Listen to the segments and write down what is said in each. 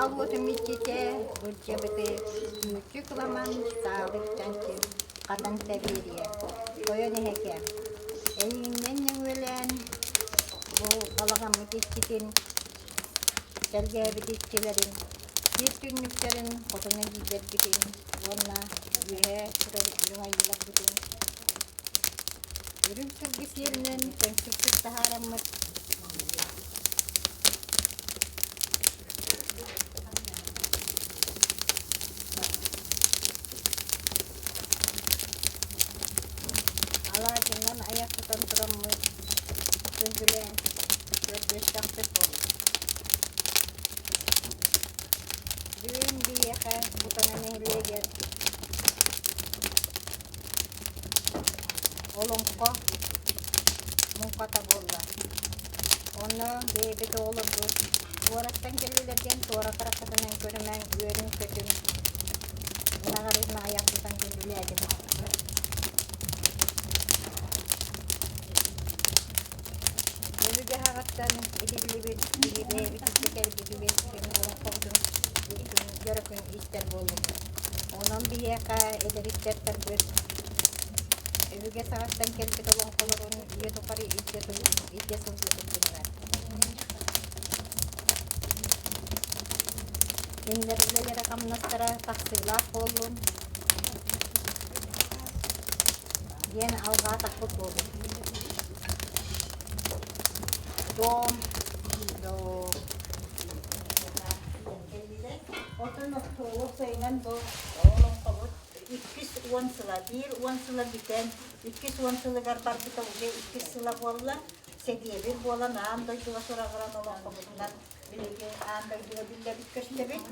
Аал уотум иччитэ Бырдьабыты Күүчү кыламан Саалык чанчык Хатан тэбиэриэ Тойон эһэкэ Эйигиннэн нөҥүөлээн Бу балаҕаммыт иччитин Сэргээбит иччилэрин Сир түннүктэрин Хотун эдьиийдэрбитин уонна үөһээ турар үрүҥ айыыларбытын Үрүҥ сылгы сиэринэн чөҥсүксүк таһаараммыт Алаадьынан айах тутан тураммыт күндүлээн көрдөстөхпүт буолла. Бүгүн биһиэхэ Кутана нэһилиэгэр Олоҥхо муҥхата буолла. Онно бэйэбит оҕолорбут куораттан кэллилэр диэн туора хараххытынан көрүмэҥ, үөрүҥ-көтүҥ, ынаҕарыытын айах тутан күндүлээтим. Өбүгэ аҕаттан итиллибит биһи бэйэбит илдьэ кэлбит үгэспитин олоҥхобутун күн дьоро күн истэр буоллубут. Онон биһиэхэ эдэр ыччаттарбыт өбүгэ саҕаттан кэлбит олоҥхолорун үйэ тухары илдьэ илдьэ сылдьыбыттар. Кинилэр үлэлэрэ-хамнастара тахсыылаах буоллун диэн алҕаатахпыт буоллун. Дом, дом. Отон уопсайынан бу олоҥхобут иккис уон сыла, биир уон сыла бүтэн, иккис уон сылыгар барбыта уже иккис сыла буолла. Сэдиэбир буолан аан дойдуга сураҕыран олоҥхобутунан биһиги аан дойдуга биллэбит көстөбүт.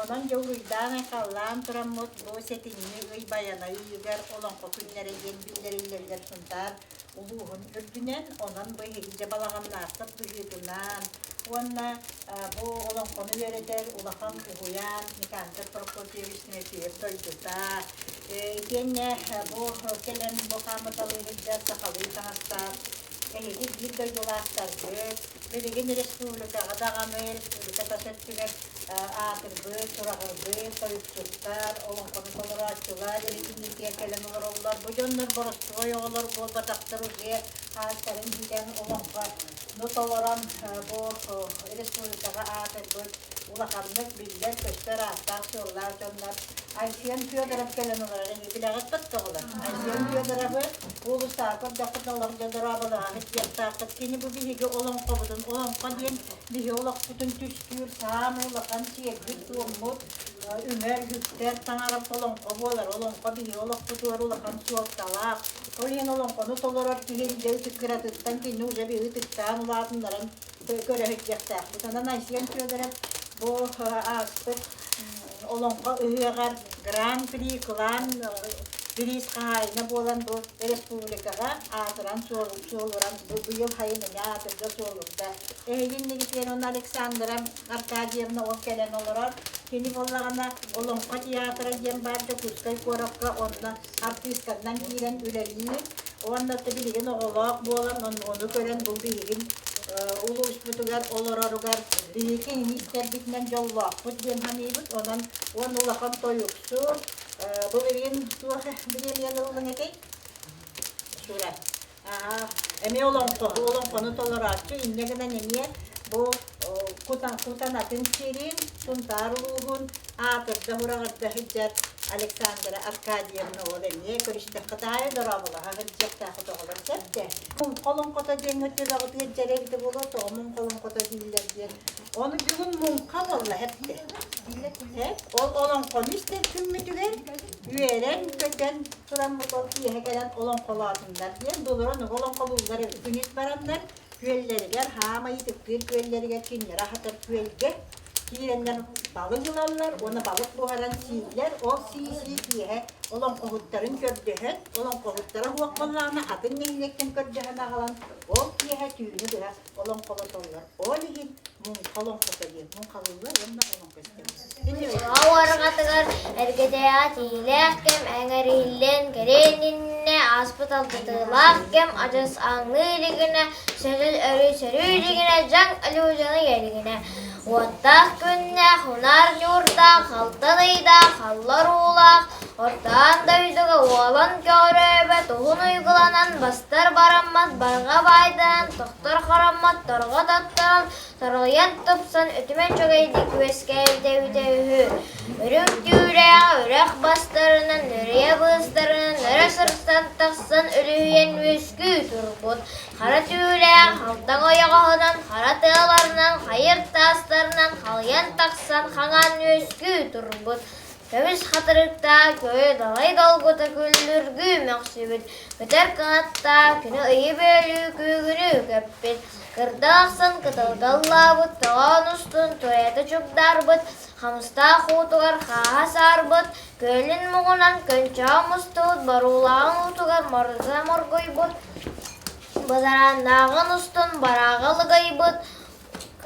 Онон дьэ уруйдаан-айхаллаан тураммыт бу сэтинньи ый Байанай ыйыгар олоҥхо күннэрэ диэн биллэриллэллэр Сунтаар улууһун үрдүнэн, онон бу эһиги дьэ балаҕаннааххыт быһыытынан уонна бу олоҥхону үөрэтэр улахан уһуйаан Никандр Прокопьевич Тимофеев дойдута итиэннэ бу кэлэн бу хаамыталыы сылдьар сахалыы таҥастаах эһиги биир дойдулаахтаргыт билигин республикаҕа даҕаны республика тас өттүгэр аатырбыт, сураҕырбыт тойуксуттар, олоҥхону толорооччулар эритиниитигэр кэлэн олороллор. Бу дьоннор боростуой оҕолор буолбатахтар уже ааттарын билэн олоҥхону толорон бу республикаҕа аатырбыт улаханнык биллэр-көстөр ааттаах-суоллаах дьоннор Айсен Федоров кэлэн олорор. Эһиги билэҕит тоҕолор. Айсен Федоровы уулуссаҕа көрдөххүт олох дьэ дорооболоһоҕут диэхтааххыт. Кини бу биһиги олоҥхобутун олоҥхо диэн биһи олохпутун түстүүр саамай улахан сиэрбит-туоммут, үҥэр, үктэр таҥара олоҥхо буолар. Олоҥхо биһи олохпутугар улахан суолталаах. Ол иһин олоҥхону толорор киһи дьэ ытык кыратыттан кинини уже биһи ытыктаан улаатыннаран көрө сылдьыахтаахпыт. Онон Айсен Федоров бу ааспыт Олоҥхо ыһыаҕар Гран-при кылаан бириис хаһаайына буолан бу республикаҕа аатыран суолуран бу быйыл сайын эмиэ аатырда суолурда. Эһиги иннигитигэр уонна Александра Аркадьевна ол кэлэн олорор. Кини буоллаҕына Олоҥхо театра диэн баар Дьокуускай куоракка онно артыысканнан киирэн үлэлиир. Уонна билигин оҕолоох буолан ону көрөн бу биһигин улууспутугар олороругар биһиги иһиттэрбитинэн дьоллоохпут диэн саныыбыт. Онон уон улахан тойуксут былырыын туох бириэмийэни ыллыҥ этэй? Сура. Эмиэ олоҥхо, олоҥхону толорооччу инньэ гынан эмиэ бу Кутанатын сирин, Сунтаар улууһун аатырда ураҕырда сылдьар Александра Аркадьевна ол эмиэ көрүстэххэ таайа дорооболоһо сылдьыахтаахыт оҕолор сөп дээ. Муҥха олоҥхото диэҥҥэ төбөҕүтүгэр дьэрэ эбитэ буолуо тоҕо муҥха олоҥхото дииллэр диэн. Ону бүгүн муҥха буолла эптэ. Ол олоҥхону истэр күммүтүгэр үөрэн-көтөн тураммыт ол киэһэ кэлэн олоҥхолоотуннар диэн былырын олоҥхолууллар эбит. Күнүс бараннар күөллэригэр хаамай ытыктыыр күөллэригэр кинилэри аһатар күөлгэ киирэннэр балык ылаллар уонна балык буһаран сииллэр. Ол сии-сии киэһэ олоҥхоһуттарын көрдөһөн, олоҥхоһуттара суох буоллаҕына атын нэһилиэктэн көрдөһөн аҕалан ол киэһэ түүнү быһа олоҥхолотоллор. Ол иһин муҥха олоҥхото диэн муҥхалыыллар уонна олоҥхо истэллэр. Уорҕатыгар эргэтээҕи тиилээх кэм эҥэриллэн кэриэн иннинэ ааспыт алдьатыылаах кэм адьас ааҥныы илигинэ, сөрү өрүү сөрүү илигинэ, дьаҥ алюзияны илигинэ. Уоттаах күннээх, унаар ньуурдаах, алтан ыйдаах, аллар уулаах, ортоон дойдуга уолан көҕөрөөбөт, уһун уйгуланан, бастар бараммат, барҕа баайданан, тохтор хороммот, торҕо тотторон, Торҕойон тупсан үтүмэн үчүгэйдик үөскээбитэ эбитэ үһү. Үрүҥ түүлээҕи үрэх бастарынан, үрүйэ быыстарынан өрө сырсан тахсан үлүһүйэн үөскүү турбут. Хара түүлээх халтаҥ ойоҕоһунан, хара тыаларынан, хайыр таастарынан халыйан тахсан хаҥаан үөскүү турбут. Көмүс хатырыктаах көйө далай долгута күллүргүү мөхсүбүт, көтөр кынаттаах күнү ыйы бүөлүү күүгүнүү көппүт, Кырдал ахсын кытылга ыллаабыт, тоҕоон устун туойата чугдаарбыт, хамыстаах уутугар хааһа саарбыт, күөлүн муҥунан көнчөҕө мустубут, боруулааҕын уутугар мордута моргуйбут, бадарааннааҕын устун барааҕа лыгыйбыт,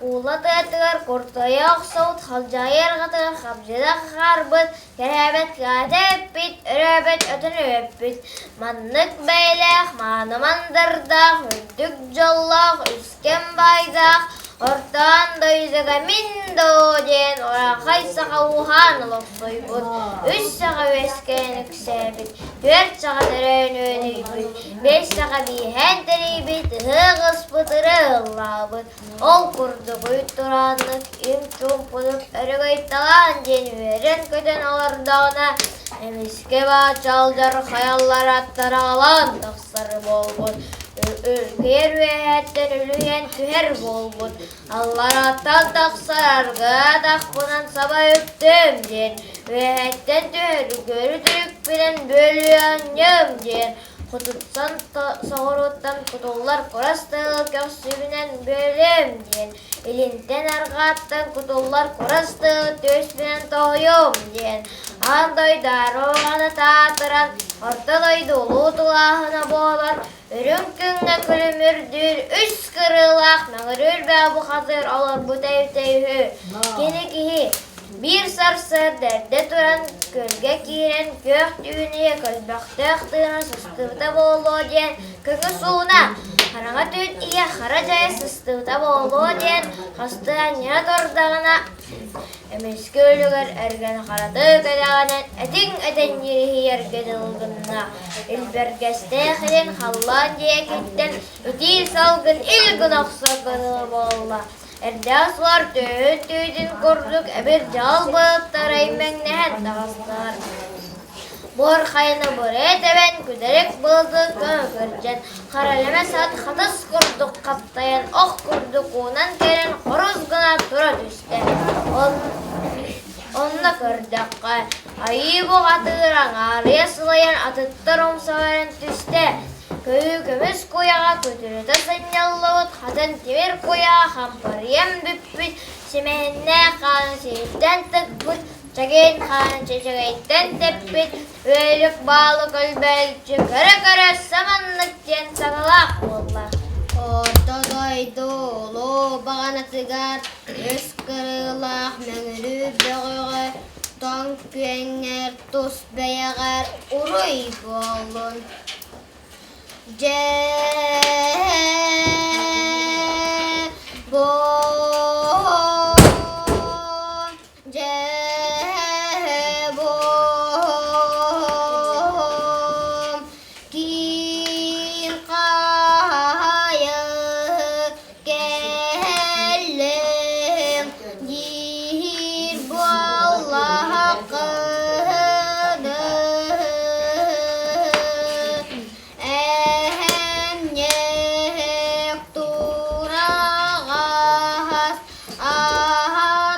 Куула тыатыгар куртайа охсубут, халдьаайы арҕатыгар хабдьыта хаарбыт, кэрээбэт кэҕэтэ эппит, өрөөбөт өтөн үөппүт. Маннык бэйэлээх, мааны мандардаах, үрдүк дьоллоох, үскэм баайдаах, ортоон дойдуга мин доо диэн урахай саха ууһаан олохсуйбут, үс саха үөскээн үксээбит, түөрт саха төрөөн үөнүйбүт, биэс саха бииһээн тэрийбит, ыһыах ыспыт, ырыа ыллаабыт. Ол курдук үүт турааннык им-чуумпутук өрөгөйталаан диэн үөрэн-көтөн олордоҕуна, эмискэ баачалдар хайаллара тараҕалаан тахсар буолбут, үргүөр үөһэттэн үлүйэн түһэр буолбут, аллараттан тахсар аргыа атахпынан саба үктүм диэн, үөһэттэн түһэр үгүөрү түрүкпүнэн бүөлүөнньүм диэн Хотуттан соҕурууттан кутуллар курас тыал көхсүбүнэн бүөлүөм диэн, илинтэн арҕааттан кутуллар курас тыал түөспүнэн тоһуйуом диэн, аан дойду аруаҕаны таатыран, орто дойду улуу тулааһына буолар, үрүҥ күҥҥэ күлүмүрдүүр үс кырыылаах мөҥүрүүр бөҕө бухатыыр олорбута эбитэ үһү. Кини киһи Биир сарсыарда эрдэ туран күөлгэ киирэн күөх түүн ийэ көлбөхтөөх тыына сыстыбыта буолуо диэн көҥү сууна, хараҥа түүн ийэ хара дьайа сыстыбыта буолуо диэн хастыанньа турдаҕына, эмискэ үлүгэр эргэн хараты кэтэҕинэн этиҥ этэн ньириһийэргэ дылы гынна. Илбэргэстээх илин халлаан диэкиттэн итии салгын ил гына охсорго дылы буолла. Эрдээх суор түөһүн түүтүн курдук эбир дьаһал былыттар эймэҥнэһэн таҕыстылар. Буор хайаны бырыа тэбэн, күдэрик былыты көҥү харалема сат хатыс курдук хаптайан, ох курдук уунан кэлэн хорус гына тура түстэ. Онно көрдөххө, айыы бухатыыр аҥаарыйа сылайан атыттар умсаҕайан түстэ. Көйүү көмүс куйаҕа көтүрүтэ сынньаллыбыт, хатын тимир куйаҕа хампарыйан бүппүт, симэһиннээх хааны сириттэн тыкпыт, чэгиэн хааны чэчэгэйтэн тэппит, үөлүк баалы көлбөлчү көрө-көрө саманнык диэн саҥалаах буолла. Орто дойду улуу баҕанатыгар үс кырыылаах мөҥүрүүр бөҕөҕө тоҥ күөҥҥэр тус бэйэҕэр уруй буоллун! Дьэ, буом, дьэ, буом, киин хаайы кэллим диир буоллаххына эһэмньээх тураҕас ааттаах.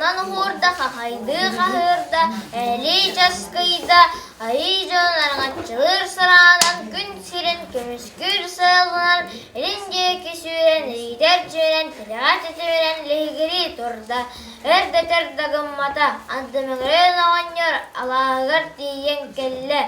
Уотунан уһуурда, хахайдыы хаһыырда, эһэлии часкыйда, айыы дьонун араҥаччылыыр сараанан күн сирин көмүскүүр сыалынан илин диэки сүүрэн, илиитэр чүөрэн, тилэҕэ тэтимирэн лиһигирии турда. Өр да өтөр да гыммата, Андымыҥырыын оҕонньор алааһыгар тиийэн кэллэ.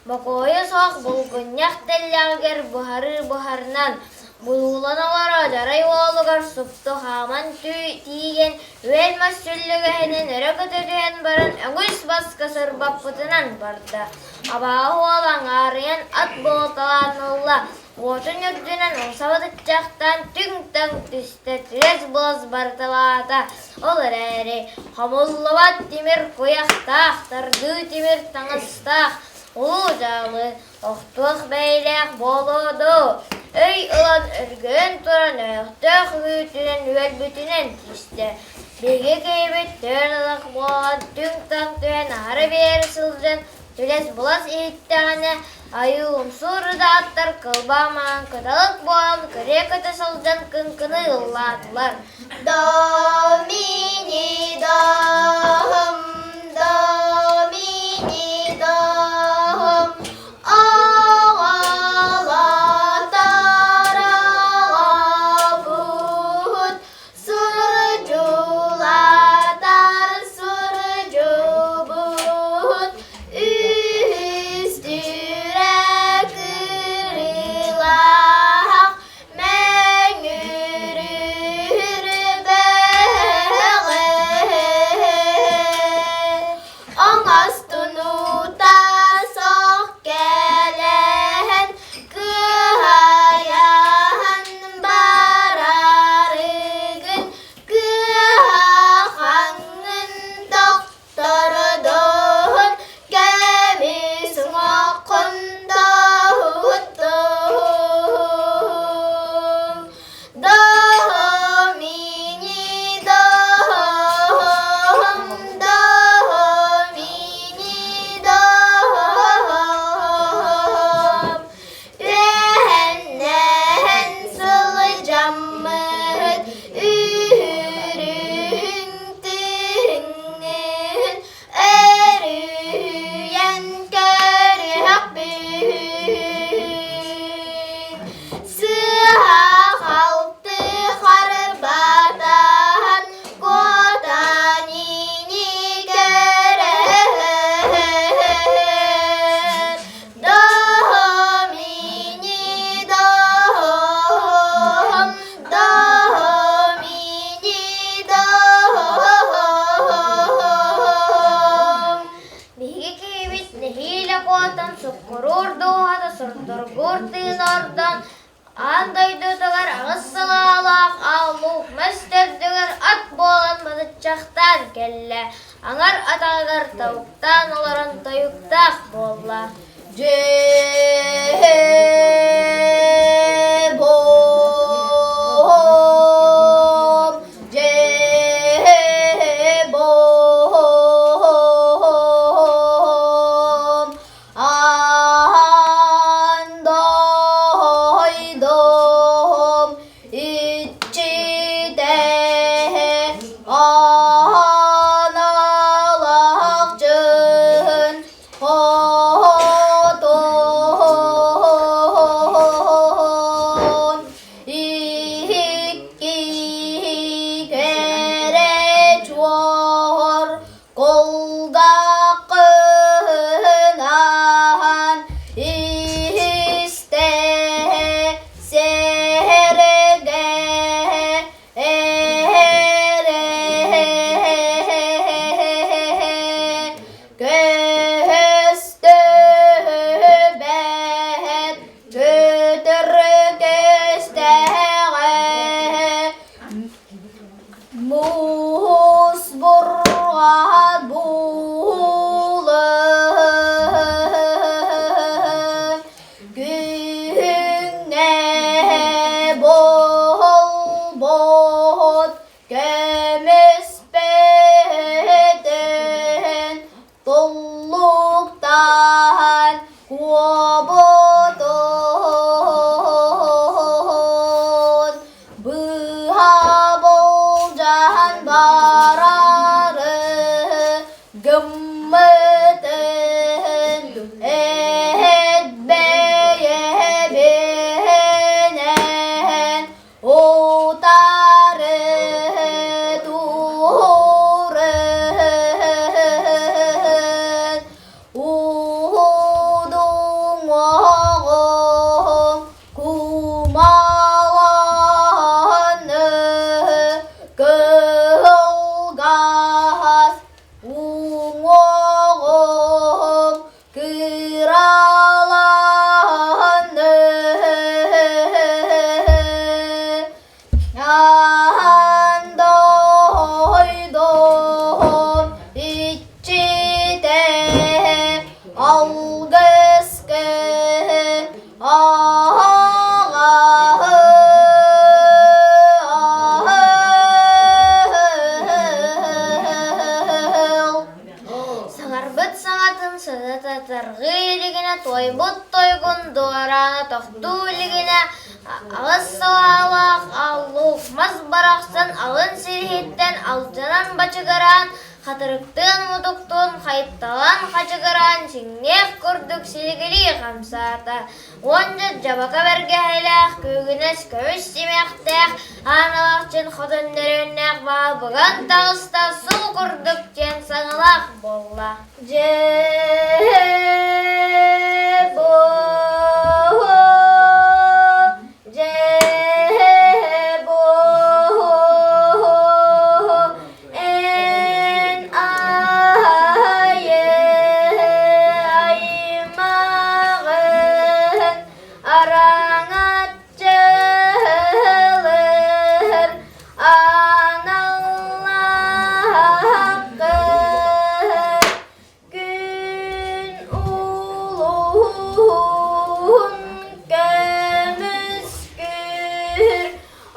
Бокуойа суох булгунньах тэллэҕигэр буһарыы буһарынан, Булуулан олоро дьарай уолугар супту хааман тиийэн, үөл мас сүллүгэһинэн өрө көтө түһэн баран өҥүс баска сырбаппытынан барда. Абааһы уол аҥаарыйан ат буолуталаан ылла, уотун үрдүнэн умса батыччахтаан түҥ-таҥ түстэ, түөс-буос барыталаата. Ол эрээри хомуллубат тимир куйахтаах, тардыы тимир таҥастаах улуу дьаалы Охтуох бэйэлээх буолуо дуу, өй ылан өргөйөн туран өйөхтөөх үүтүнэн үөлбүтүнэн түстэ. Биһиги киһибит түөрт ынах буолан түҥ-таҥ түһэн аһара биэрэ сылдьан түлэс-булас иһиттэҕинэ, айыы умсуур ыдааттар кылбаа маҥан кыталык буолан кырыа көтө сылдьан кыҥкыныы ыллаатылар. Домини дом, домини дом, оҕолотор оҕобут, сурдьулатар сурдьубут, үһүстүүрэ кырыылаах Мэҥүрүр бөҕө оҥостунуута сох кэлэн кыһайан барарыгын кыһахаҥҥын тохтордоһун көмүс уҥуоххун тоһуттуҥ Домини дом, домини дом, үөһэннэһэн сылдьаммыт үһүрүһүн тыһыҥҥын өрүһүйэн көрүөхпүн сыыһа-халты харбатан куотан ини көрөһөн Домини дом, домини дом. Биһиги киһибит нэһиилэ куотан суккуруур дууһата сурдургуур тыына ордон, аан дойдутугар аҕыс салаалаах аал-луук мас төрдүгэр ат буолан батыччахтаан кэллэ, аҥар атаҕыгар тобуктаан олорон тойуктаах буолла. Дьиэ дьиэ аан дойдум иччитэ аналахчын хотун. Оттуу илигинэ аҕыс салаалаах аллук мас барахсан алын сириһиттэн алдьанан бачыгыраан, хатырыктыын мутуктуун хайытталаан хачыгыраан сиҥниэх курдук силигилии хамсаата. Уонча дьабака бэргэһэлээх, күүгүнэс көмүс симэхтээх, ааналаахчын хотон нөрүөннээх баабыган таҕыста, суу курдук диэн саҥалаах буолла. Дьэ бу дьэ бу эн айы аймаҕын араҥаччылыр аналлааххын күн улуһун көмүскүүр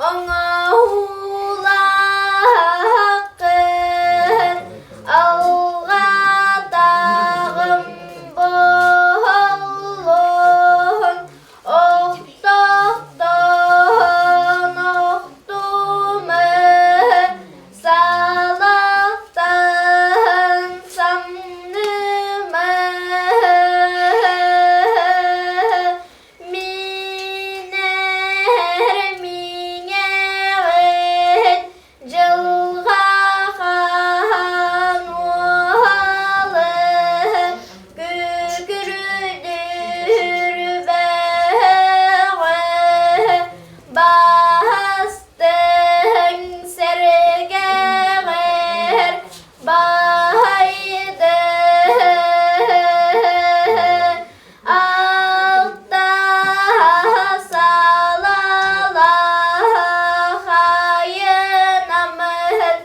оҥоһуулааххын алҕатаҕым боһоллоһун охтохтон охтумэ салахтан самныма Минэр миҥэҕин дьылҕа хаан уолун күкүрүдүр бөҕө бастыҥ сэргэҕэр баайды Алта салалаах айынамын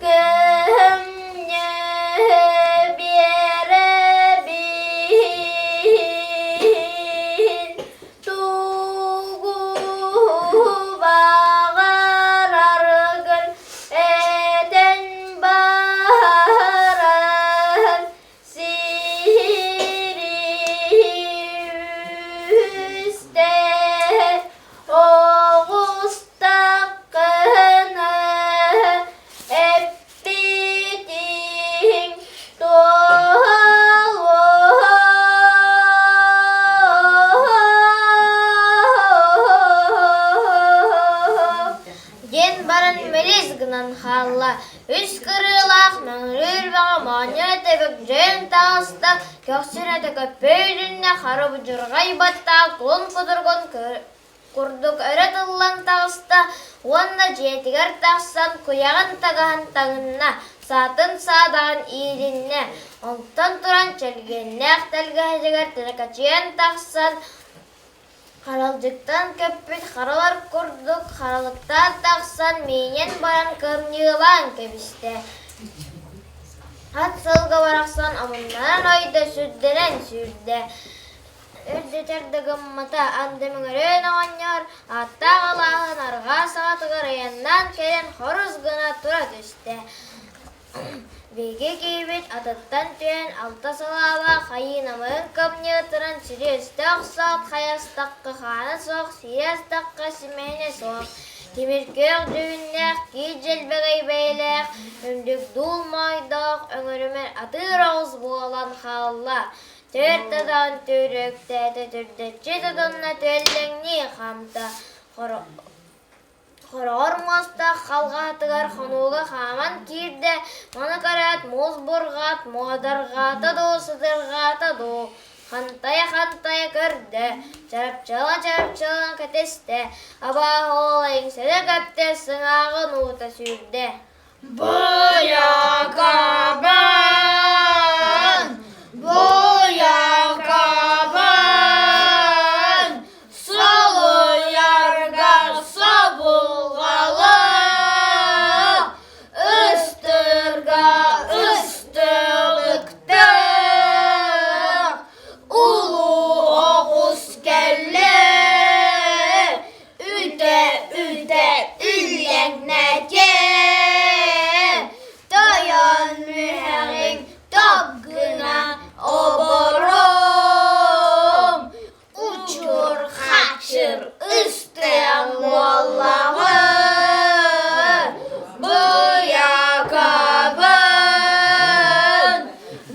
кыһымньы биэрэбин тугу баҕараргын этэн баран Сириүстэ оҕустаххына эппитиҥ туолуо. Диэн баран мэлис гынан хаалла. Үс кырыылаах мөҥүрүүр бөҕө моонньо тэбик дьайан таҕыста, көхсүн этэ көппөйүлүннэ, хара будьурҕай баттаах кулун кутургун курдук өрө тыллан таҕыста уонна дьиэтигэр тахсан куйаҕын тагаһын таҥынна, саатын саадаҕын иилиннэ. Онтон туран чэлгиэннээх тэлгэһэтигэр тэлэкэчийэн тахсан Харалдьыктан көппүт харалар курдук харалыктаан тахсан миинэн баран кымньыылаан кэбистэ. Ат сылгы барахсан омуннаран ойдо, сүрдэнэн сүүрдэ. Үрдүтэр да гыммата, анды мөҥөрөөн оҕонньор ааттаах алааһын арҕаа саҕатыгар айаннаан кэлэн хорус гына тура түстэ. Биһиги киһибит атыттан түһэн алта салаалаах хайыынамыһын кымньыытынан сири өстөөх суох хайастахха хаана суох, сири астахха симэһинэ суох, тимир күөх дьүһүннээх, киит дьэлбэгэй бэйэлээх, үрдүк дуул моойдоох өҥөрүмэр атыыр оҕус буолан хаалла. Түөрт атаҕын түүрүктээтэ, түрдэччи тутунна, түөллэҥнии хаамта. Хороҕор муостаах халҕаһатыгар хонууга хааман киирдэ, маны көрөөт муус бурҕаат, муодарҕаата дуу, сытырҕаата дуу, хантайа-хантайа көрдө, чарапчылана-чарапчылана кэтистэ, абааһы уола иҥсэтэ көптө, сыҥааҕын уута сүүрдэ. Буйакабан! Буйакабан! Солуйарга собулҕалы, ыстырга ыстылыктаах, улуу оҕус кэллэ, үтэ-үтэ үллэҥнэтиэ, тойон мүһэҕиҥ. Атыыр ыстыаҥ буоллаҕы, Буйакабын,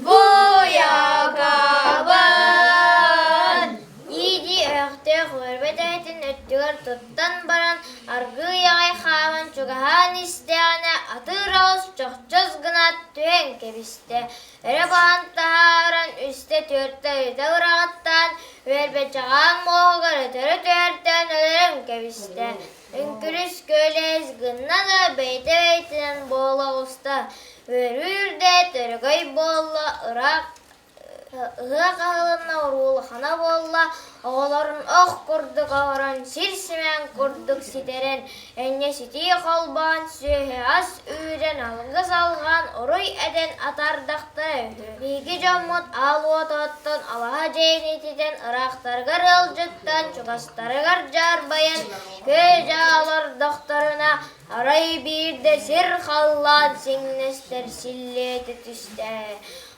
Буйакабын. Дии-дии өһөхтөөх үөрбэт эһэтин өттүгэр туттан баран аргыый аҕай хааман чугаһаан истэҕинэ атыыр оҕус чохчос гынаат түһэн кэбистэ. Өрө баһан таһааран үстэ-түөртэ ыйыта быраҕаттаан, үөрбэчэҕээн муоһугар өтөрү түһэртээн өлөрөн кэбистэ. Үҥкүрүс күөлэһис гынна да бэйэтэ бэйэтинэн буола оҕуста. Үөрүү үрдээт өрөгөй буолла, ыраах Ыһыах аһылынна, уруулахана буолла, оҕолорун ох курдук оһорон, сир симээн курдук ситэрэн, энньэ ситии холбоон, сүөһү-ас үүрэн, алгыс алҕаан, уруй этэн атаардахтара үһү. Биһиги дьоммут аал уот оттон, алаһа дьиэни ититэн, ыраахтарыгар ыалдьыттаан, чугастарыгар дьаарбайан, күө-дьаа олордохторуна, арай биирдэ сир-халлаан сиҥнэстэр силлиэтэ түстэ.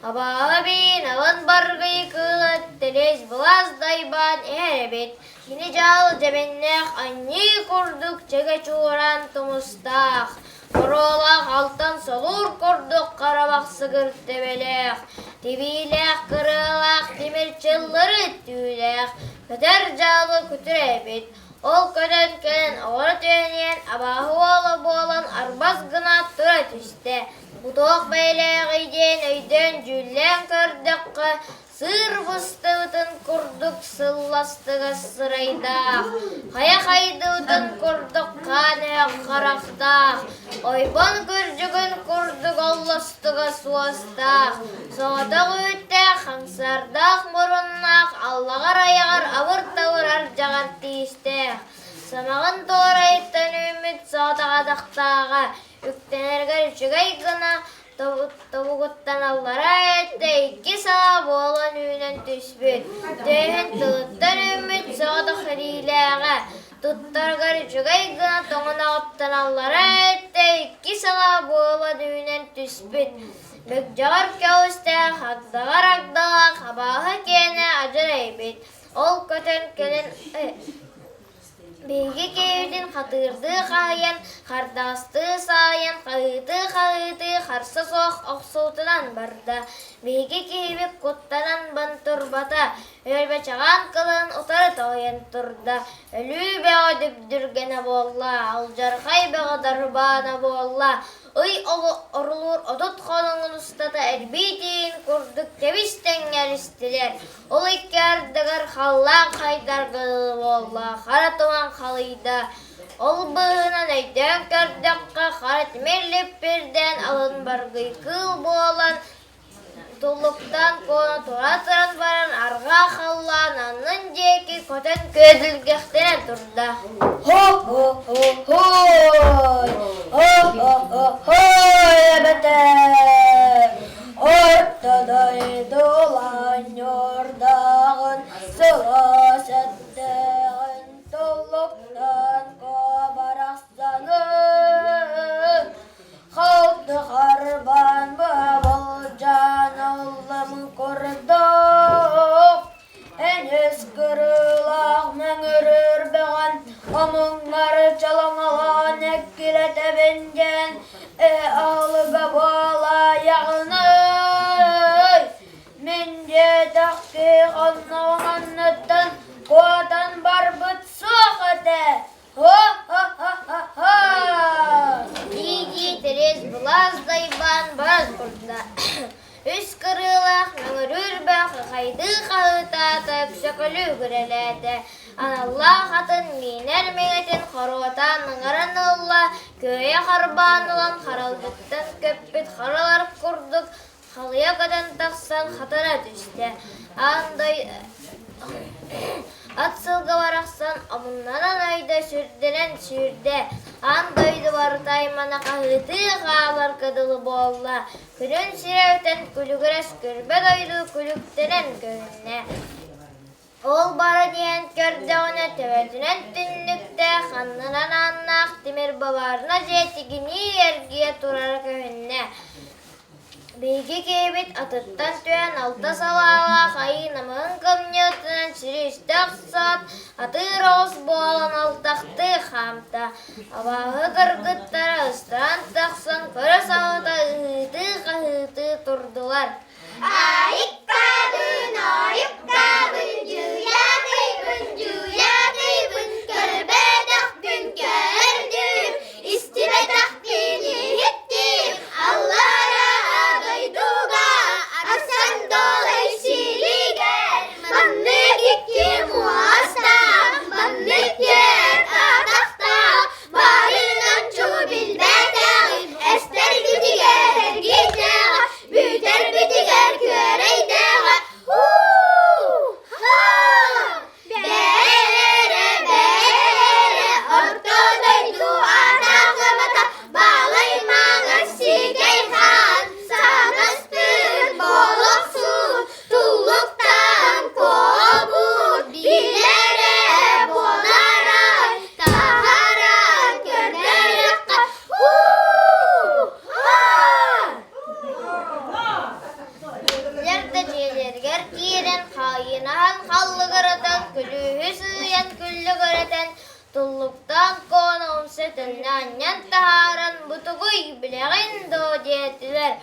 Абааһы биин алын баргый кыыла тэлиэс былаас дайбаан иһэр эбит. Кини дьаал дьэбиннээх анньыы курдук чэгэ чуораан тумустаах, хоруолаах алтан солуур курдук хара бахсыгыр төбөлөөх, тибиилээх кырыалаах тимир чыллыры түүлээх, көтөр дьаалы күтүр эбит. Ол көтөн кэлэн оҕоро түһэниэн абааһы уола буолан арбас гына тура түстэ. Бу туох бэйэлээҕий диэн өйдөөн-дьүүллээн көрдөххө, сыыр быстыбытын курдук сылластыгас сырайдаах, хайа хайдыбытын курдук хаан өһөх харахтаах, ойбон күрдьүгүн курдук оллостугас уостаах, соҕотох үүттээх, хаҥсардаах муруннаах, аллаҕар айаҕар абыр-табыр ардьаҕар тиистээх, самаҕын туорайыттан үүммүт соҕотох атахтааҕа, Үктэнэригэр үчүгэй гына тобугуттан аллараа өттө икки салаа буолан үүнэн түспүт, түөһүн тылыттан үүммүт соҕотох илиилээҕэ, туттарыгар үчүгэй гына тоҥоноҕуттан аллараа өттө икки салаа буолан үүнэн түспүт, бөгдьөҕөр көҕүстээх, агдаҕар агдалаах абааһы киэнэ адьарайбыт, ол көтөн кэлэн Биһиги киһибитин хатыырдыы хаһыйан, хардаҕастыы саайан, хаһыытыы-хаһыытыы харса суох охсуутунан барда. Биһиги киһибит куттанан бантурбата, үөрбэчэҕээн кылын утары тоһуйан турда. Өлүү бөҕө дүбдүргэнэ буолла, алдьархай бөҕө дарбаана буолла. Ый орулуур 30 хонугун устата эрбии тииҥ курдук тэбис тэҥҥэристилэр. Ол икки ардыгар халлаан хайдарга дылы буолла, хара туман халыйда. Ол быыһынан өйдөөн көрдөххө, хара тимир липпирдээн алын баргый кыыл буолан, туллуктаан куона тура туран баран арҕаа халлаан аннын диэки көтөн күөдүлгэхтэнэ турда. Хо-хо-хо-хой! Хо-хо-хо-хой эбэтэр! Орто дойду оонньуурдааҕын сылаас эттээҕин туллуктан куобарахсаны халты харбаан быһа былдьаан ыллым курдук Энис кырыылаах мөҥүрүүр бөҕөн омуҥҥар чалаҥалаан эккирэтэбин диэн ээ аһылыга буолаайаҕыный? Мин диэтэх киһи хонноҕун анныттан куотан барбыт суох этэ. Һо-һо-һо-һо! Дии-дии Тэрээс былаас дайбаан баран турда. Үс кырыылаах мөҥүрүүр бөх хайдыы хаһыытаата, өксөкөлүү күрэлээтэ. Аналлаах атын миинэр миҥэтин хоруотаан ыҥыран ылла, күөйэ харбаан ылан харалдьыттан көппүт харалар курдук халыйа көтөн тахсан хатана түстэ. Аан Ат сылгы барахсан омуннанан ойдо, сүрдэнэн сүүрдэ, аан дойду барыта аймана хаһыытыы хааларга дылы буолла, күнүн сирэ өтөн күлүгүрэс көрбө дойду күлүктэнэн көһүннэ. Ол баран иһэн көрдөҕүнэ төбөтүнэн түннүктээх, аннынан ааннаах тимир бабаарына дьиэ тигинии эргийэ турара көһүннэ. Биһиги киһибит атыттан түһэн алта салаалаах айыы намыһын кымньыытынан сири үстэ охсоот, атыыр оҕус буолан алтахтыы хаамта. Абааһы кыргыттара ыстаан тахсан көрө салата ыһыытыы-хаһыытыы турдулар. Айыккабын, ойуккабын, дьуйаатыйбын, дьуйаатыйбын, көрбөтөхпүн көрдүм, истибэтэхпин иһиттим, аллараа дойдуга арсан долай сиригэр, маннык икки муостаах, маннык түөрт атахтаах, барынан чугу билбэтэҕим, эстэргитигэр эргийдэҕэ, Бүтэрбитигэр күөрэйдээҕэ һуу-һаа! Бээрэ, бээрэ, орто дойду атаҕымата балай маҥан сиикэй хаан, санаспыт болохсун, туллуктаан куобут, билэрэ буоларай, таһааран көрдөрүөххэ һуу-һаа! Кинилэр да дьиэлэригэр киирэн хаайынаһан халлыгыратан, күлүүһү сыыйан күллүгүрэтэн, туллуктаан куону умса төннө анньан таһааран бу тугуй билэҕин дуо диэтилэр.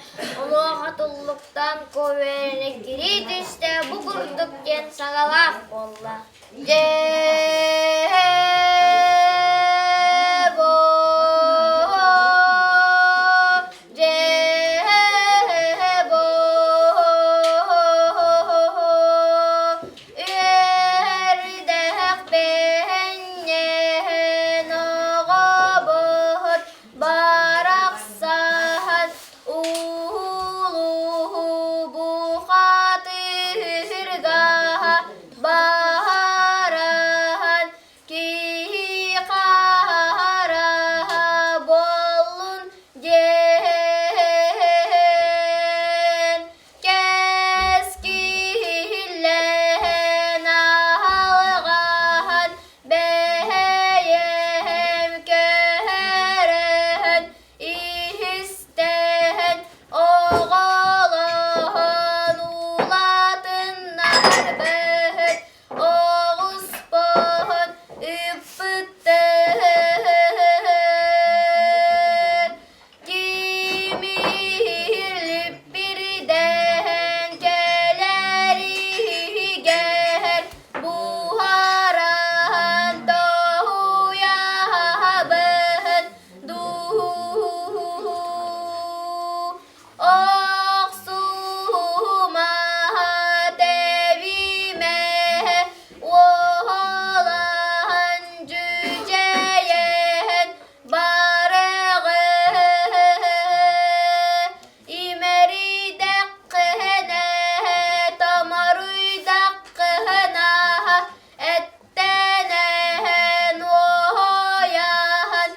Онуоха туллуктаан куо үөрэнэ кирии түстэ бу курдук диэн саҥалаах буолла. Дьэ Үөрдэхпинньээн оҕобут барахсан улуу бухатыырга бааран киһи хара буоллун диэн кэскиллээн алҕаһан бэйэм көһөрөн иһистээн оҕолоһон улаатыннарбыт оҕуспун ыппыттар Кимирлиппирдээн кэлэригэр буһаран тоһуйабын дуу Охсума тэбимэ уолан дьүдьэйэн барыгы имэридэххинэ томоруйдаххына эттэнэн уойан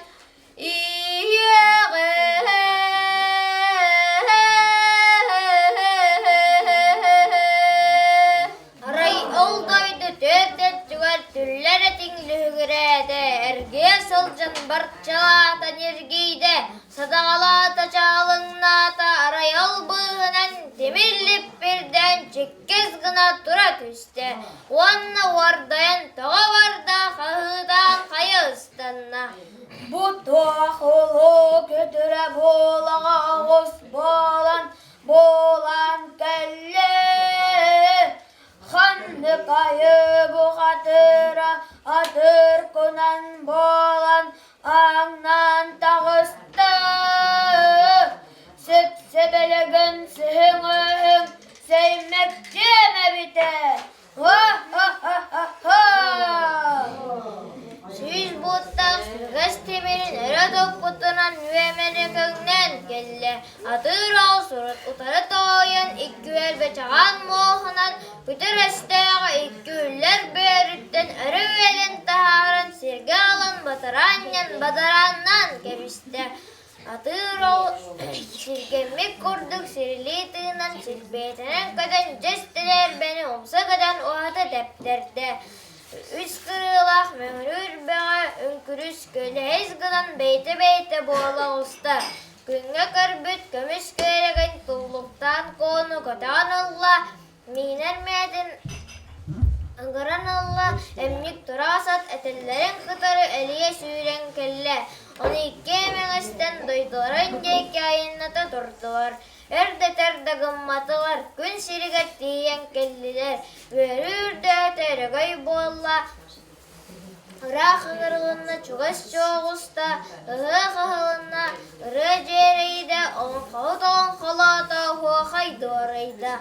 Арай ол дойду түөрт өттүгэр түллэр этиҥ лүһүгүрээтэ, эргийэ сылдьан барчалаата ньиргийдэ, садаҕалаата чаалыҥнаата, арай ол быыһынан тимир липпирдээн чиккис гына тура түстэ уонна уордайан тоҕо барда хаһыытаан хайа ыстанна. Бу туох улуу көтүрэ буолаҕа оҕус буолан буолан кэллэ Ханнык айыы бухатыыра атыыр кунан буолан ааҥнаан таҕыста Сипсибилигин сиһиҥ-өһүҥ сэймэктиэм эбитэ Сүүс бууттаах сүргэс тимирин өрө туппутунан үөмэни көҥнөөн кэллэ. Атыыр оҕус утары тоойон икки үөлбэ чаҕаан муоһунан күтэр өстөөҕү икки үллэр бөөрүттэн өрө үөлэн таһааран сиргэ аҕалан батараанньан бадарааннаан кэбистэ. Атыыр ол сиргэммит курдук сирилии тыынан силбиэтэнэн көтөн дьэс тэлээрбэни умса көтөн уһата тэптэрдэ. Үс кырыылаах мөҥүрүүр бөҕө үҥкүрүс көлөһөс гынан бэйэтэ-бэйэтэ буола оҕуста. Күҥҥэ көрбүт көмүс күөрэгин туллуктаан куону көтөҕөн ылла, миинэр мээтин ыҥыран ылла, эмньик тураҕас ат этэллэрин кытары элийэ сүүрэн кэллэ, ону икки эмэҥэстэн дойдуларын диэки айанната турдулар. Өр да өтөр да гымматылар, күн сиригэр тиийэн кэллилэр, үөрүү үрдээтэ өрөгөй буолла, Ыраах ыҥырылынна чугас чуоҕуста, ыһыах ыһылынна, ырыа дьиэрэйдэ, олоҥхоһут олоҥхолоото, оһуохай дуорайда.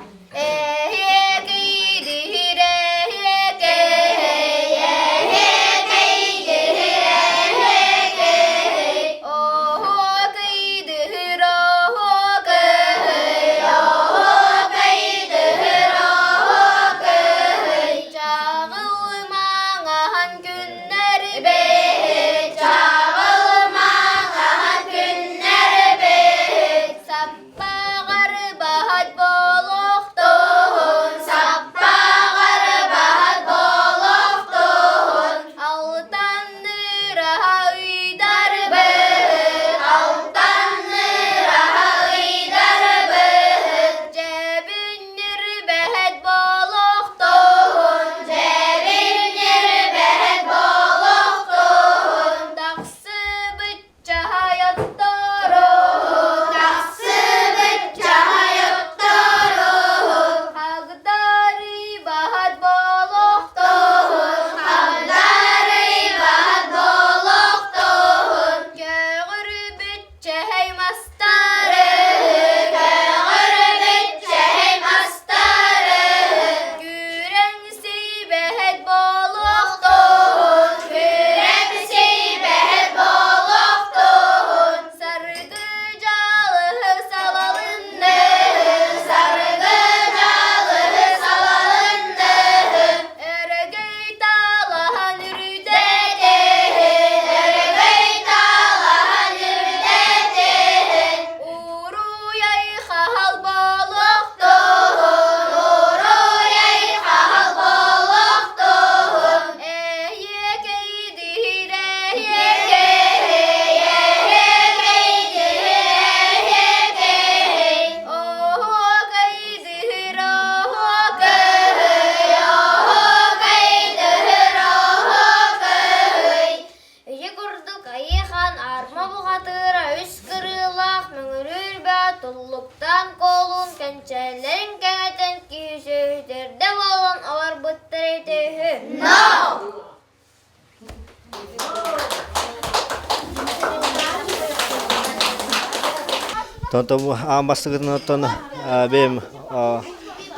Чаҕылымаҥаһан күннэрбит, чаҕылымаҥаһан күннэрбит, саппаҕар баһат буолуохтун, саппаҕар баһат буолуохтун, алтанныыраһа ыйдарбыт, алтанныыраһа ыйдарбыт, Дьэбиннирбэһэт болохтун, дьэбиннирбэһэт болохтун, тахсыбыт чаһайотторун, тахсыбыт чаһайотторун, хагдарыйбаһат болохтун, хагдарыйбаһат болохтун, көҕүрбүт чэһэй мастары, көҕүрбүт чэһэй мастары, күрэҥ сийбэһэт буолуохтун, күрэҥ сийбэһэт буолуохтун, саргы дьалыһы салалынны, саргы дьалыһы салалынны, өрөгөй талаһан үрдэтиһин, өрөгөй талаһан үрдэтиһин, уруй хаһал болохтуһун, уруй хаһал болохтуһун, эйиэкэйдиир эйиэкэй, эйиэкэйдиир эйиэкэй, оһуокайдыыр оһуокай, оһуокайдыыр оһуокай. Ити курдук Айыы-хаан аарма бухатыыра үс кырыылаах мөҥүрүүр бөҕө туллуктаан куолуун кэнчээллэрин кэҥэтэн киһи сүөһүтэрдэ буолан олорбуттар эбитэ үһү. No! Онтон бу аан бастакытын оттон бэйэм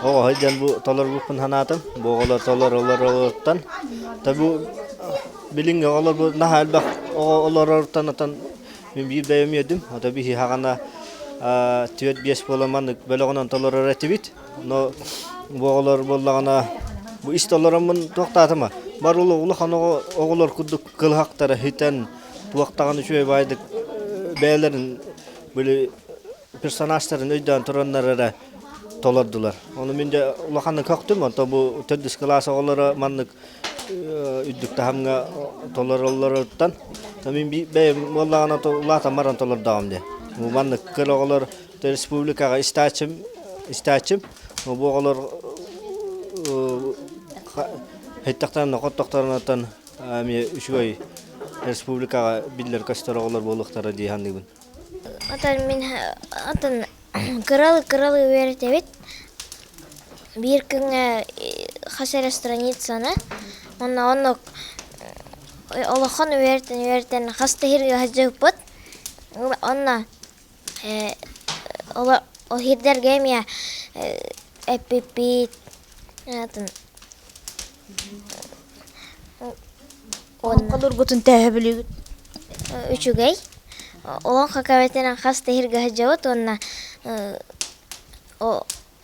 оҕо сылдьан бу толорбуппун санаатым. Бу оҕолор толоролоруттан бу билиҥҥи оҕолор бу наһаа элбэх оҕо олороруттан отон мин биир бэйэм үөрдүм. Ото биһи хаҕана түөрт-биэс буолан маннык бөлөҕүнэн толорор этибит. Но бу оҕолор буоллаҕына бу ис толороммун туохтаатыма бар улахан оҕолор курдук кылыһахтара хитэн туохтаҕын үчүгэй баайдык бэйэлэрин били персонажтарын өйдөөн тураннар эрэ толордулар. Ону мин дьэ улаханнык көхтүм, онтон бу төрдүс кылаас оҕолоро маннык үрдүк таһымҥа толороллоруттан мин бэйэм буоллаҕына улаатан баран толордоҕум диye. Бу маннык кыр оҕолор республикаҕа истааччым истааччым бу оҕолор хеттахтарына хоттохторунаттан эмиэ үчүгэй республикаҕа биллэр көстөр оҕолор буолуохтара дии саныыбын. Отон мин отон кыралы-кыралы үөрэтэбит. Биир күҥҥэ хас эрэ страницаны уонна оннук олохон үөрэтэн үөрэтэн хас да сиргэ сылдьыбыппыт. Онно ол сирдэргэ эмиэ эппиппит Олоҥхолуургутун төһө билигит? Үчүгэй. Олоҥхо көмөтүнэн хас да сиргэ сылдьабыт уонна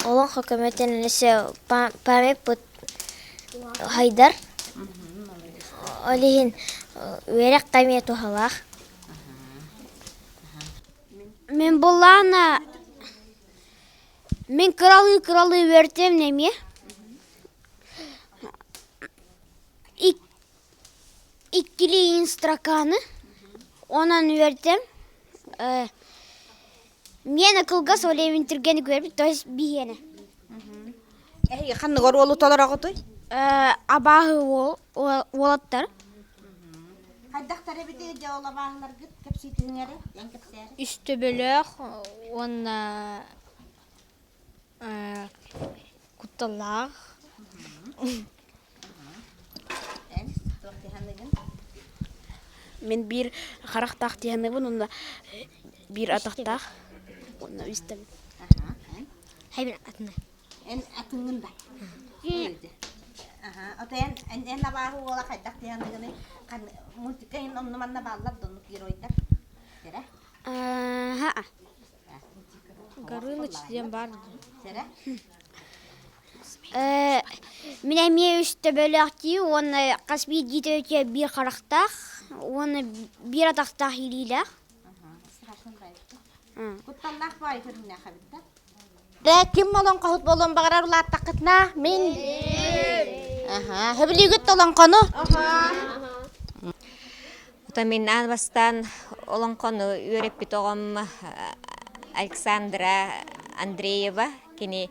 олоҥхо көмөтүнэн өссө памятпыт хайдар. Ол иһин үөрэх да эмиэ туһалаах. Мин былаана мин кыралыы-кыралыы үөртүм эмиэ. Иккилии строканы онон үөртүм. Миэнэ кылгас ол эбин түргэнник үөрбүт, то есть биһиэнэ. Эһиги ханнык оруолу толороҕутуй? Абааһы уол уолаттар. Хайдахтар эбитий дьэ ол абааһыларгыт кэпсиитиҥ эрэ, эн кэпсээр. Үс төбөлөөх уонна кутталлаах. Эн туох тиһаныгын? Мин биир харахтаах тиһаныбын уонна биир атахтаах уонна үстэбин. Хайбин атына. Эн атыҥҥын да. Аха, ото эн эн абааһы уола хайдах тиһаныгыный? Мультикка ин онну манна бааллар да оннук геройдар. Сэрэ? Аха. Горыныч диэн баар. Сэрэ? Мин эмиэ үс төбөлөөх дии уонна хас биирдии төбөтүгэр биир харахтаах уонна биир атахтаах илиилээх. Кутталлаах баай көрүҥнээх эбит да? Дэ ким олоҥхоһут буолуон баҕарар улааттаххытына мин. Аха, хөбүлүүгүт олоҥхону? Оттон мин аан бастаан олоҥхону үөрэппит оҕом Александра Андреева. Кини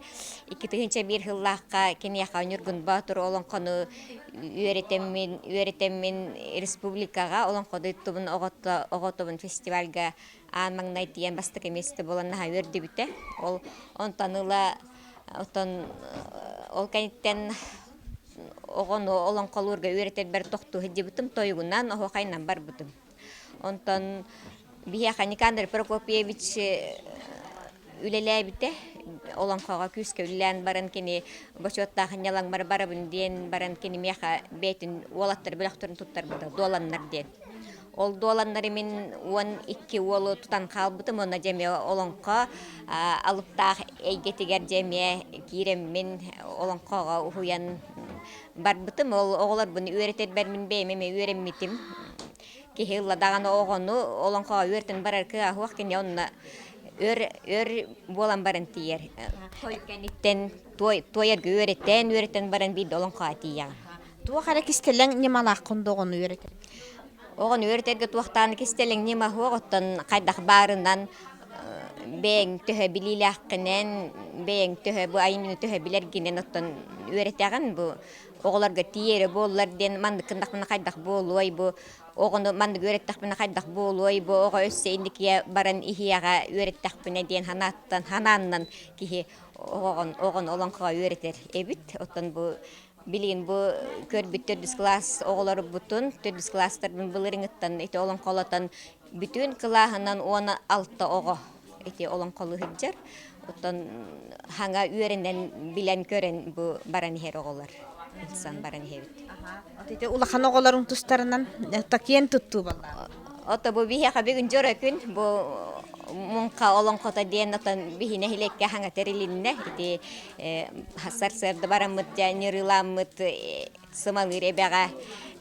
2001 сыллаахха киниэхэ Ньургун Боотур олоҥхону үөрэтэммин, үөрэтэммин республикаҕа олоҥхо дойдубун оҕотобун фестивальга аан маҥнай тиийэн бастакы миэстэ буолан наһаа үөрдүбүтэ. Ол онтон ыла оттон ол кэнниттэн оҕону олоҥхолуурга үөрэтэрбэр тохтуу сылдьыбытым, тойугунан, оһуохайынан барбытым. Онтон биһиэхэ Никандр Прокопьевич үлэлээбитэ. Олоҥхоҕо күүскэ үлэлээн баран кини бочуоттаах ньалаҥмар барабын диэн баран кини миэхэ бэйэтин уолаттар бөлөхтөрүн туттарбыта, дуоланнар диэн. Ол дуоланнары мин 12 уолу тутан хаалбытым уонна дьэ эмиэ олоҥхо алыптаах эйгэтигэр дьэ эмиэ киирэммин олоҥхоҕо уһуйан барбытым. Ол оҕолорбун үөрэтэрбэр мин бэйэм эмиэ үөрэммитим. Киһи ылла даҕаны оҕону олоҥхоҕо үөрэтэн барар кыаҕа суох кини онно өр өр буолан баран тиийэр. Той кэнниттэн туойарга үөрэтэн үөрэтэн баран биирдэ олоҥхоҕо тиийэҕин. Туох эрэ кистэлэҥ ньымалааххын да оҕону үөрэтэр? Оҕону үөрэтэргэ туохтаан кистэлэҥ ньыма суох, оттон хайдах баарынан бэйэҥ төһө билиилээххинэн, бэйэҥ төһө бу айымньыны төһө билэргинэн оттон үөрэтэҕин бу оҕолорго тиийэрэ буоллар диэн маннык гыннахпына хайдах буолуой бу оҕону маннык үөрэттэхпинэ хайдах буолуой бу оҕо өссө инникигэ баран иһиэҕэ үөрэттэхпинэ диэн санааттан санааннан киһи оҕоҕун оҕону олоҥхоҕо үөрэтэр эбит оттон бу Билигин бу көрбүт төрдүс кылаас оҕолорбутун, төрдүс кылаастарбын былырыҥыттан ити олоҥхолотон бүтүн кылааһынан 16 оҕо ити олоҥхолуу сылдьар. Оттон хаҥа үөрэнэн, билэн-көрөн бу баран иһэр оҕолор ылсан баран иһэбит. Ити улахан оҕолорун тустарынан киэн туттуу буолла. Ото бу биһиэхэ бүгүн дьоро күн бу муҥха олоҥхото диэн отон биһи нэһилиэккэ хаҥа тэрилиннэ ити сарсыарда бараммыт дьэ ньырыыламмыт сымалыыр эбэҕэ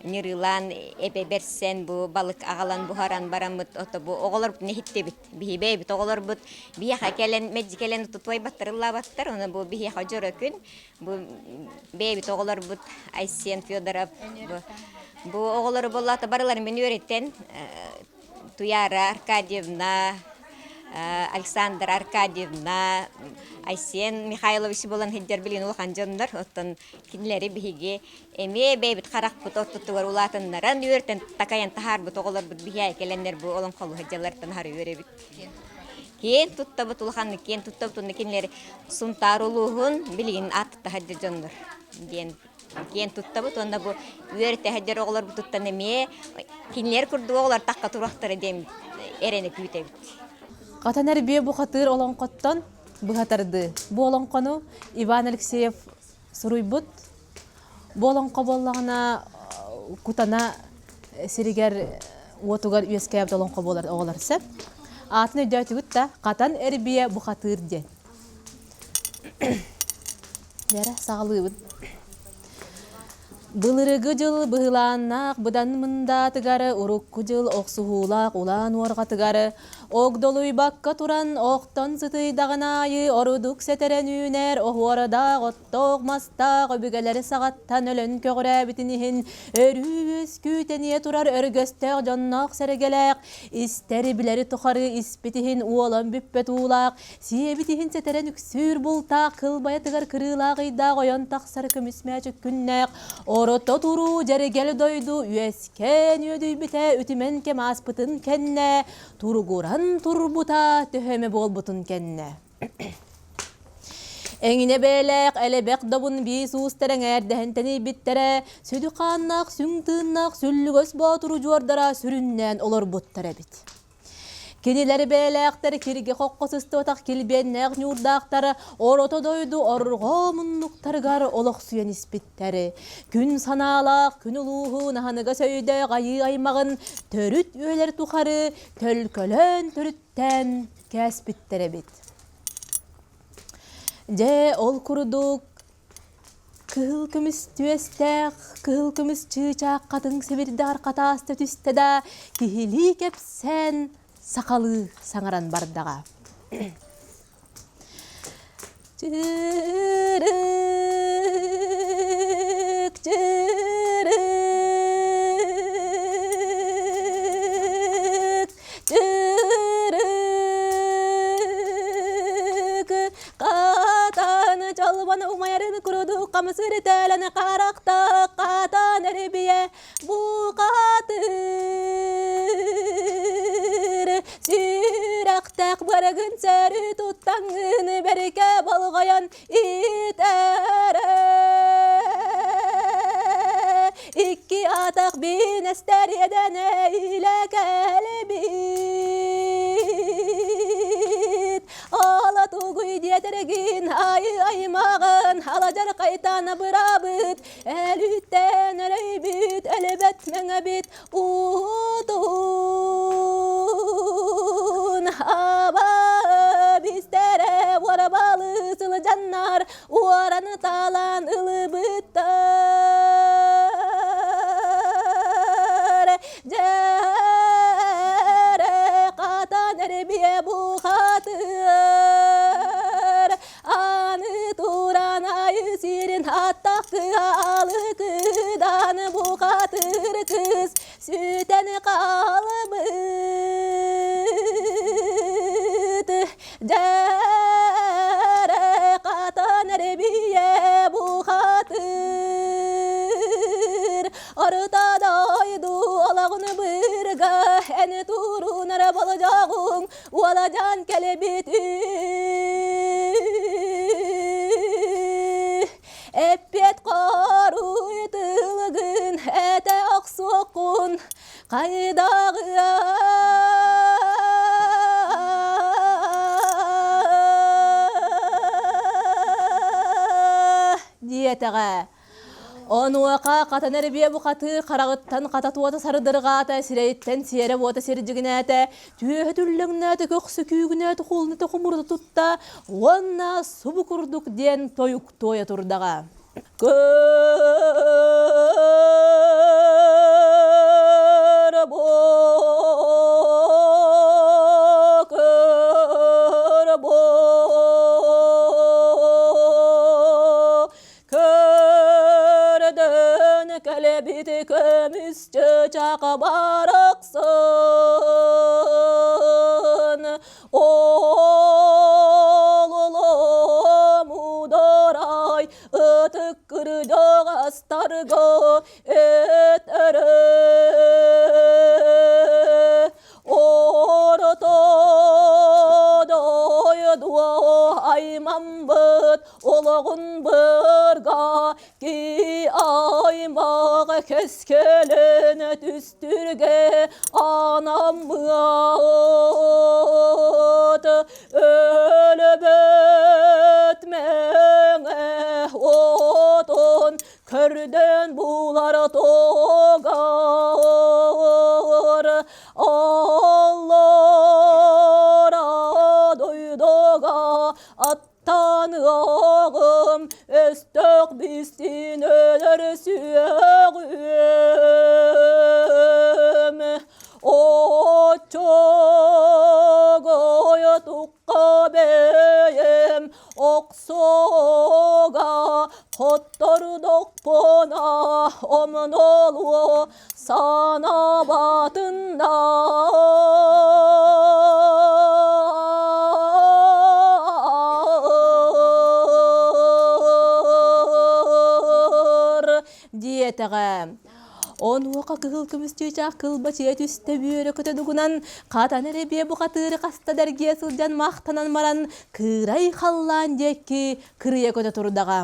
ньырыылаан эбэ бэрсэн бу балык аҕалан буһаран бараммыт ото бу оҕолорбутун иһиттибит биһи бэйэбит оҕолорбут биһиэхэ кэлэн мэлдьи кэлэн тутуойбаттар ыллаабаттар ону бу биһиэхэ дьоро күн бу бэйэбит оҕолорбут Айсен Федоров бу оҕолору буоллаата барыларын мин үөрэттэн Туяра Аркадьевна, Александра Аркадьевна, Айсен Михайлович буолан сылдьар билигин улахан дьоннор. Оттон кинилэри биһиги эмиэ бэйэбит харахпыт ортотугар улаатыннаран, үөртэн такайан таһаарбыт оҕолорбут биһиэхэ кэлэннэр бу олоҥхолуу сылдьаллартан аһары үөрэбит. Киэн туттабыт, улаханнык киэн туттабыт уонна кинилэр Сунтаар улууһун билигин ааттата сылдьар дьоннор диэн киэн туттабыт уонна бу үөрэтэ оҕолорбутуттан эмиэ кинилэр курдук оҕолор тахха туруохтара диэн эрэнэ күүтэбит. Хатан эрбиэ бухатыыр олоҥхоттон быһа тардыы. Бу олоҥхону Иван Алексеев суруйбут. Бу олоҥхо буоллаҕына Кутана сиригэр уотугар үөскээбит олоҥхо буолар оҕолор сөп. Аатын өйдөөтүгүт да Хатан эрбиэ бухатыыр диэн. Дьэрэ саҕалыыбын. Былыргы дьыл быһылааннаах быдан мындаатыгар, урукку дьыл охсуһуулаах улаан уорҕатыгар, огдолуйбакка туран охтон сытыйдаҕын аайы орудук сэтэрэн үүнэр оһуорадаах оттоох мастаах өбүгэлэри саҕаттан өлөн көҕүрээбитин иһин өрүү үөскүү тэнийэ турар өргөстөөх дьонноох сэргэлээх, истэри-билэри тухары испит иһин уолан бүппэт уулаах, Сиэбит иһин сэтэрэн үксүүр бултаах, кылбайатыгар кырыылаах ыйдаах ойон тахсар көмүс мээчик күннээх, орото туруу дьэргэл дойду үөскээн үөдүйбүтэ үтүмэн кэм ааспытын кэннэ, туругуран турбута төһө эмэ буолбутун кэннэ. Эҥинэ бэйэлээх элэбэх добун биис уустар эҥээрдэһэн тэнийбиттэрэ, сүдү хааннаах сүҥ тыыннаах сүллүгэс боотуру дьуордара сүрүннээн олорбуттар эбит. Кинилэри бэйэлээхтэр киргэ-хоххо сыстыбатах килбиэннээх ньуурдаахтар орото дойду орҕоо муннуктарыгар олохсуйан испиттэр. Күн санаалаах күн улууһун аһыныгас өйдөөх айыы аймаҕын төрүт үйэлэр тухары төлкөлөөн төрүттээн кээспиттэр эбит. Дьэ, ол курдук Кыһыл көмүс түөстээх, кыһыл көмүс чыычаах хатыҥ сибирдэҕэр хатааста түстэ да, киһилии кэпсээн сахалыы саҥаран бардаҕа. Чырык, чырык, чырык, Хатан чолбон умайарын курдук хамсыр тэлэн харахта хатан эрбие бухатыр сүрэхтээх барыгын сөрү туттаҥын бэрикэ болҕойон итэрэ икки атах бинэстэр эдэнэ илэ кэлбит Ала тугуй диэтэргин айы аймаҕын аладьар хайтана бырабыт өлүттэн өлөйбүт өлөбөт мэҥэбит уутун аба бистере уорабалы сылдьаннар уораны талан ылыбыттар Дьэрэ хатан эрбиэ бухатыр аны туран айы сирин аттах кыалы кыдан бухатыр кыз сүтэн хаалбыт Дьэрэ хатан эрбиэ бухатыр Орто дойду олоҕун быырга эн турунар болдьоҕуҥ уоладьан кэлбит Эппиэт хоруй тылгын этэ охсуоххун хайдаҕыа диэтэҕэ. Онуоха хатан эрбиэ бухатыыр хараҕыттан хата туота сардырҕаата, сирэйиттэн сиэрэ уота сирдьигинээтэ, түөһэ түллэҥнээтэ, көхсө күүгүнээтэ, хулуната хомурута тутта уонна субу курдук диэн тойук туойа турдаҕа. Көр бу, көр бу, Көрдөн кэлэбит көмүс чычаах барахсан Ол мударай ытык кырдьаҕастарга өтөрө Орто дойду аймаммыт олоҕун бырга ки аймаҕ кэскилин түстүргэ анаммыт өлбөт мэҥэ отун көрдөн булар тугар Аллара дойдуга аттаныаҕым. Өстөөх бистин өлөр сүөҕүм Оччогой тухха бэйэм охсуга хоттордохпуна омнолуо санаабатынна. Диэтэҕэ. Онуоха кыһыл көмүс чыычаах кылбачыйа түстэ бүөрэ көтө дугунан, хатан эрэ биэ бухатыыры хаста дэргиэ сылдьан махтанан баран, кыырай халлаан диэки кырыйа көтө турдаҕа.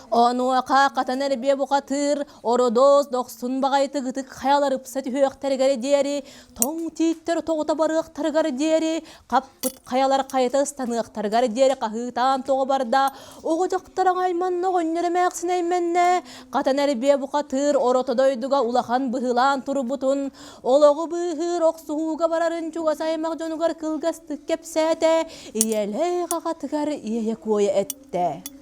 Онуоха хатан эрбиэ бухатыыр ородоос дохсун баҕайытык ытык хайалар ыпса түһүөхтэригэр диэри, тоҥ тииттэр тоҕута барыахтарыгар диэри, хаппыт хайалар хайыта ыстаныахтарыгар диэри хаһыытаан тоҕо барда, оҕо дьахтар аҥайманна оҕонньор эмээхсин эймэннэ, хатан эрбиэ бухатыыр орото дойдуга улахан быһыылаан турбутун, олоҕу быыһыыр охсуһууга барарын чугас аймах дьонугар кылгастык кэпсээтэ, ийэлээх аҕатыгар иэйэ-куойа эттэ.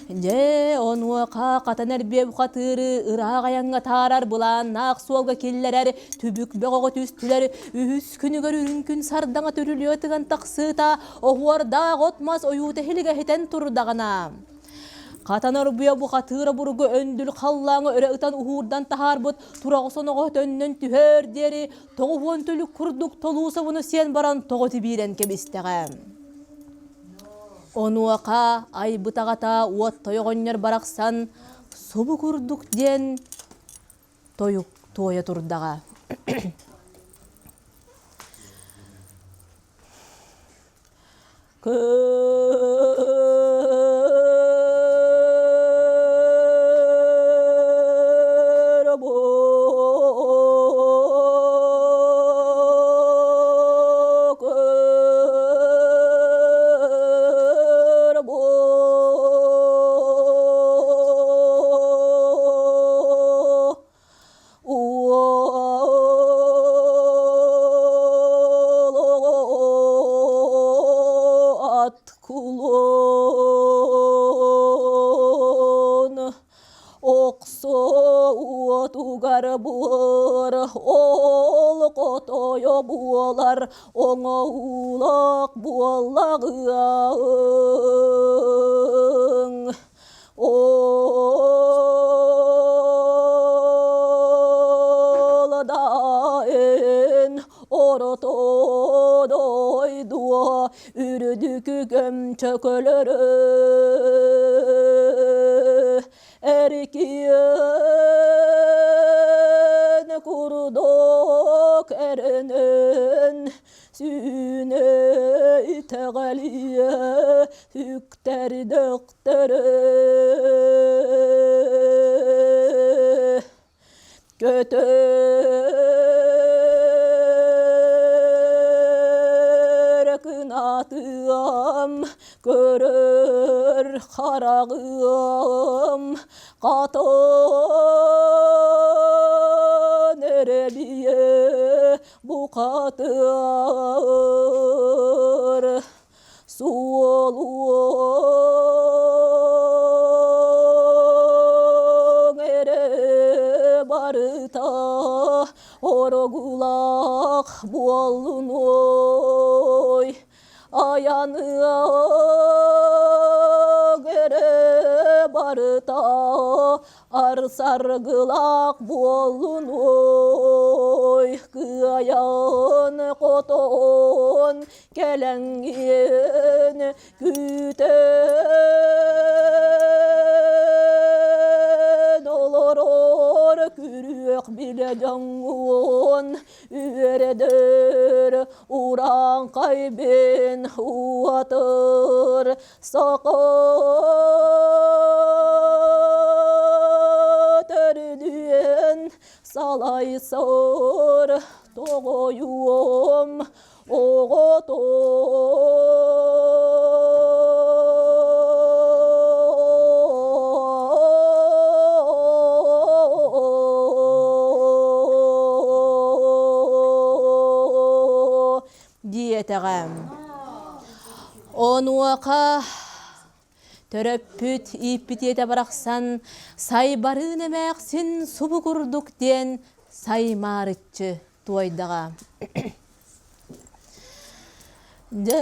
Дьэ, онуоха хатан эрбиэ бухатыыры ыраах айаҥҥа таарар былааннаах суолга киллэрэр түбүк бөҕөҕө түстүлэр. Үһүс күнүгэр үрүҥ күн сардаҥа түрүлүө тыган тахсыыта, оһуордаах от-мас ойуута иһилигэһитэн турдаҕына. Хатан орбуйа бухатыыра буругу өндүл халлааҥы өрө ытан уһуурдан таһаарбыт тураҕы соноҕо төннөн түһээр диэри 90 түлүк курдук толуу собуну сиэн баран тоҕо тибиирэн кэбистэҕэ. Онуоха айбыт аҕата уот тойоҕонньор барахсан субу курдук диэн тойук туойа турдаҕа. Кулун Охсо уотугар буор, ол хотойо буолар, оҥоһуулаах буоллаҕыаҥ. Ол да эн орото дойдуо үрдүкү көмчөкөлөрө Эркиэн курдук эрэнэн сүүнэ итэҕэлиэ үктэрдэхтэрэ Көтөр кынатыам, көрөр хараҕыам, хатан эрэлиэ бухатыар. Суолуоҥ эрэ барыта орогулаах буоллун ой айаныаҥ эрэ барыта Арсаргылаах буоллун ой, кыайан хотон кэлэҥҥин күүтэн олорор күрүөх билэ дьоҥҥун үөрэдэр урааҥхайбын уотур Саха төрүдүөн салайсар тоҕойуом оҕото. Диэтэҕэ. Онуоха Төрөппүт ииппитиэтэ барахсан сайбарыын эмээхсин субу курдук диэн саймаарыччы туойдаҕа. Дьэ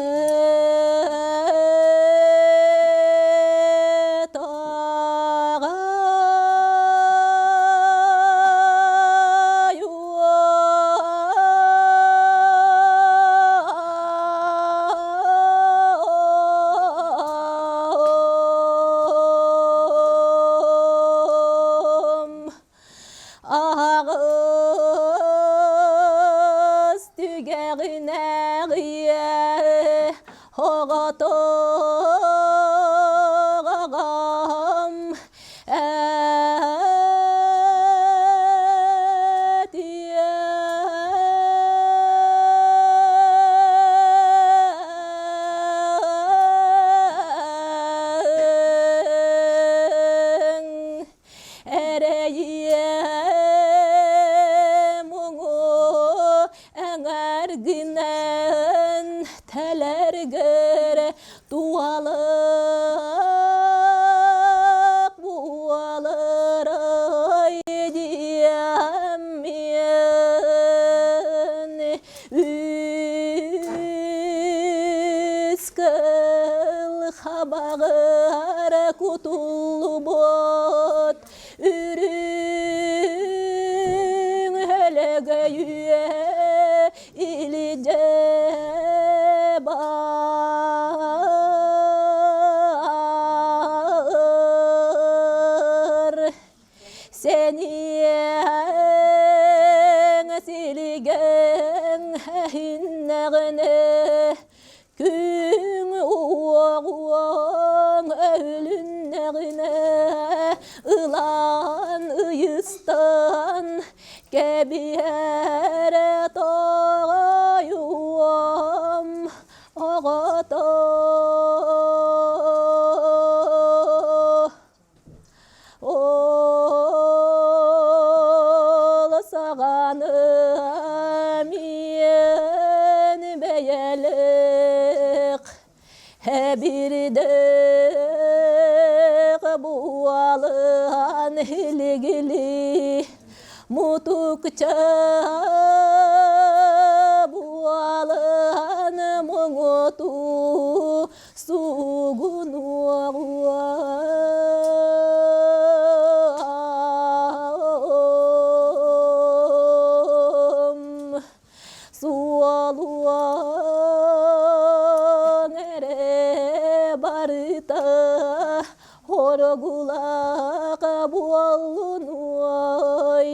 Аҕыс түгэҕинээҕийэ оҕотоҕом Эрэйиэм уҥу эҥэргинэн тэлэргэр туалык буоларай диэммин үс кыл хабаҕар кутуллубут үрүҥ өлөгөйүө илдьэ бар Сэниэҥ силигэҥ эһиннэҕинэ күн уоҕуоҥ өлүннэҕинэ ылан ыйыстан кэбиһэрэ тоҕойуом оҕото. Ол саҕаны миэн бэйэлээх эбирдэх буолан илигили мутукча буолан муҥутуу Сугунуоҕуом суолуоҥ эрэ барыта хорогулаах буоллунуой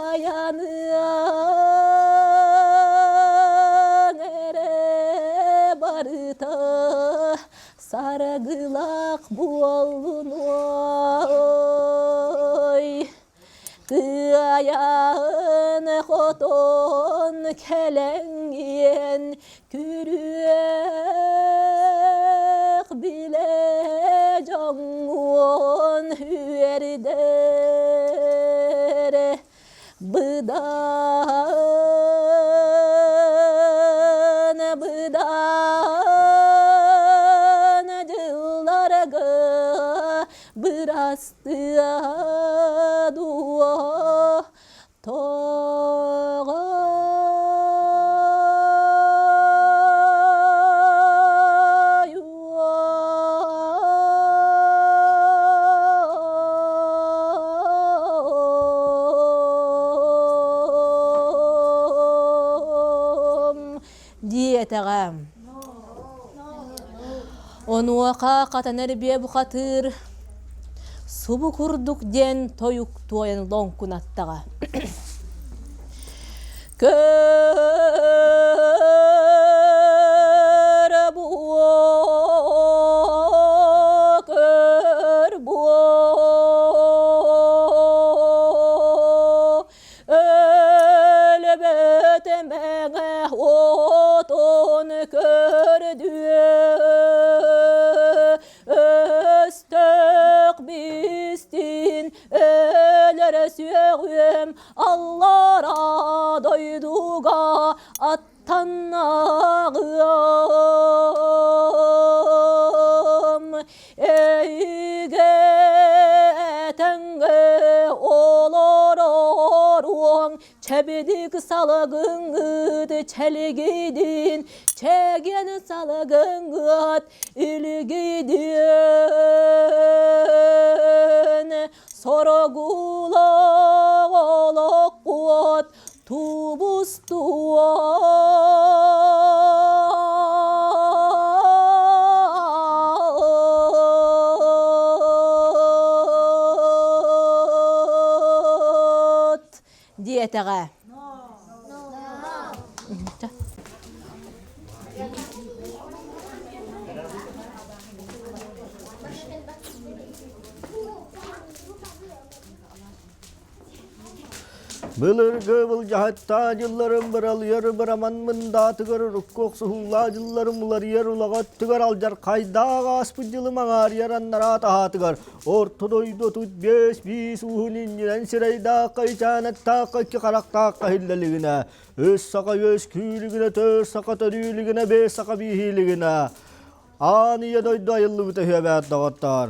айаныаҥ эрэ барыта саргылаах буоллунуой кыайан хотон кэлэҥиэн күрүөх билэ дьоҥҥун үөрдэр быдан быдан дьылларга бырастыа дуо тоҕо диэтэҕэ. Онуоха хатанар биэ бухатыыр субу курдук диэн тойук туойан лоҥкунаттаҕа. Көр буо, көр буо, өлбөт мэҥэ отун көрдүө, өстөөх бистин өлөрө сүөҕүөм аллара дойдуга аттаннаҕыам. Чэбидик салгыҥҥыт чэлигидин, чэгиэн салгыҥҥыт илигидин. Сорогулаах олоххут тубустуо. Диэтэҕэ. Былыргы былдьаһыттаа дьылларым быралыйар быраман мындаатыгар урукку охсуһуулаа дьылларым уларыйар улаҕа өттүгэр алдьархайдаах ааспыт дьылым аҥаарыйар аннараа таһаатыгар орто дойду 35 биис ууһун иннинэн сирэйдаахха ичээнэттаахха икки харахтаахха иһиллэлигинэ үс саха үөскүүлүгүнэ төр саха төрүүлүгүнэ бэс саха бииһиилигинэ Аан ийэ дойду айыллыбыта үһү доҕоттоор.